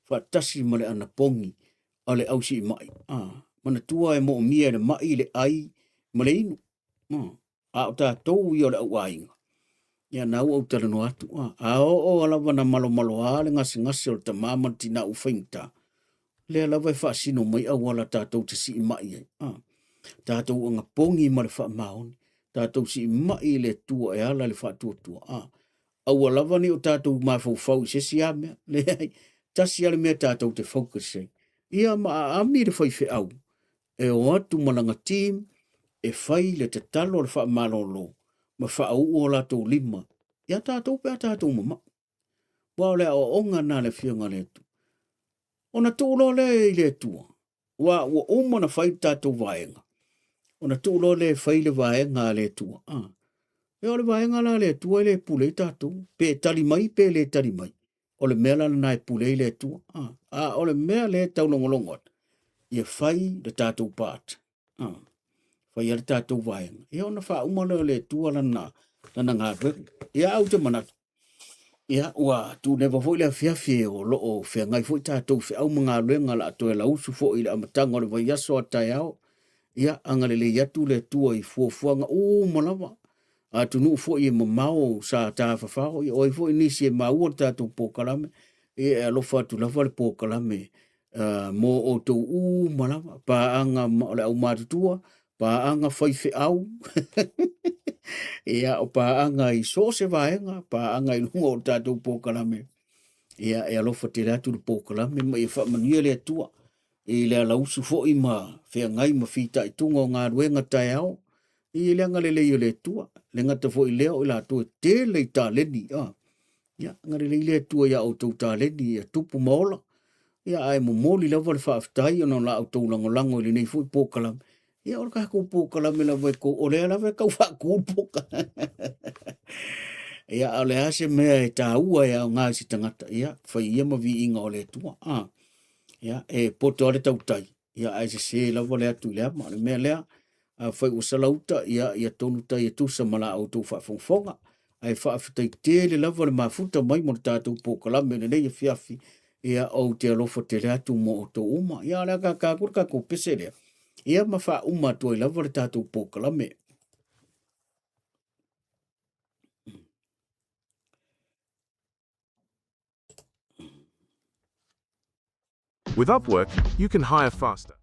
faatasi ma le anapogi a le ausiimai. Manatua e moomia e le mai le ai ma le inu. A o tatou ia o le au aiga, ia na ua ou talanoa atu, a oo lava na malomaloa le gasegase o le tama ma le tina ua faigata, lea lava e faasino mai auala tatou te siimai ai. Tatou agapogi ma le faamaoni, tatou siimai i le Atua e ala i le faatuatua. Aua lava ne i o tatou mafaufau i se isi lava mea. Leai, tasi lava le mea tatou te focus ai. Ia ma aami le faifeau e o atu ma lana team e fai le tatalo a le faamalolo ma faauu o latou lima iā tatou pe a tatou mamai. Aua o le aoaoga lena a le Afioga a le Atua. Ona tuu loa lea i le Atua, aua ua uma ona fai le tatou vaega, ona tuu loa lea e fai le vaega a le Atua. Ia o le vaega la a le Atua e le pule ai tatou, pe tali mai pe le tali mai. O le mea la lena e pule ai le Atua. A o le mea lea e taulogologo atu, ia fai le tatou part. Fai le tatou vaega. Ia ona faauma lea o le Atua lana galuega. Ia au te manatu. Ia, ua tuneva foi le afiafi o lo o feagai foi tatou i feau ma galuega o le a toe lausu foi i le amataga o le vaiaso a taeao. Ia, agalelei atu le Atua i fuafuaga uma lava, atunuu foi e mamao sa tafafao, ia o ai foi nisi e maua le tatou polokalame, ia e alofa atu lava le polokalame mo outou uma lava, paaga ma o le aumatutua, paaga faifeau, ia o paaga i so o se vaega, paaga i luga o le tatou polokalame. Ia e alofa tele atu le polokalame ma ia faamanuia le Atua i le alausu foi ma feagai ma fitaituga o galuega taeao i le agalelei o le Atua. Le gata foi lea o i latou e tele i taleni. Ah. Ia, agalelei le Atua iā outou taleni ia tupu ma ola. Ia, ae momoli lava le faafetai ona o la outou lagolago i lenei foi polokalame. Ia, o le tatou polokalame lava e kou, o lea lava e tau faatu le polokalame. Ia, a o le a se mea e taua e aoga i se tagata, ia, fai ia ma viiga o le Atua. Ah. Ia, e poto lava le tautai, ia ae sese lava le atu i le ama. O le mea lea, afai ua salauta, ia, ia tonu tai e tusa ma la outou faafogafoga. Ae faafetai tele lava le mafuta mai mo le tatou polokalame i lenei afiafi. Ia, ou te alofa tele atu mo outou uma. Ia, o le a tata atu le tatou pese lea, ia ma faauma atu ai lava le tatou polokalame. With Upwork, you can hire faster.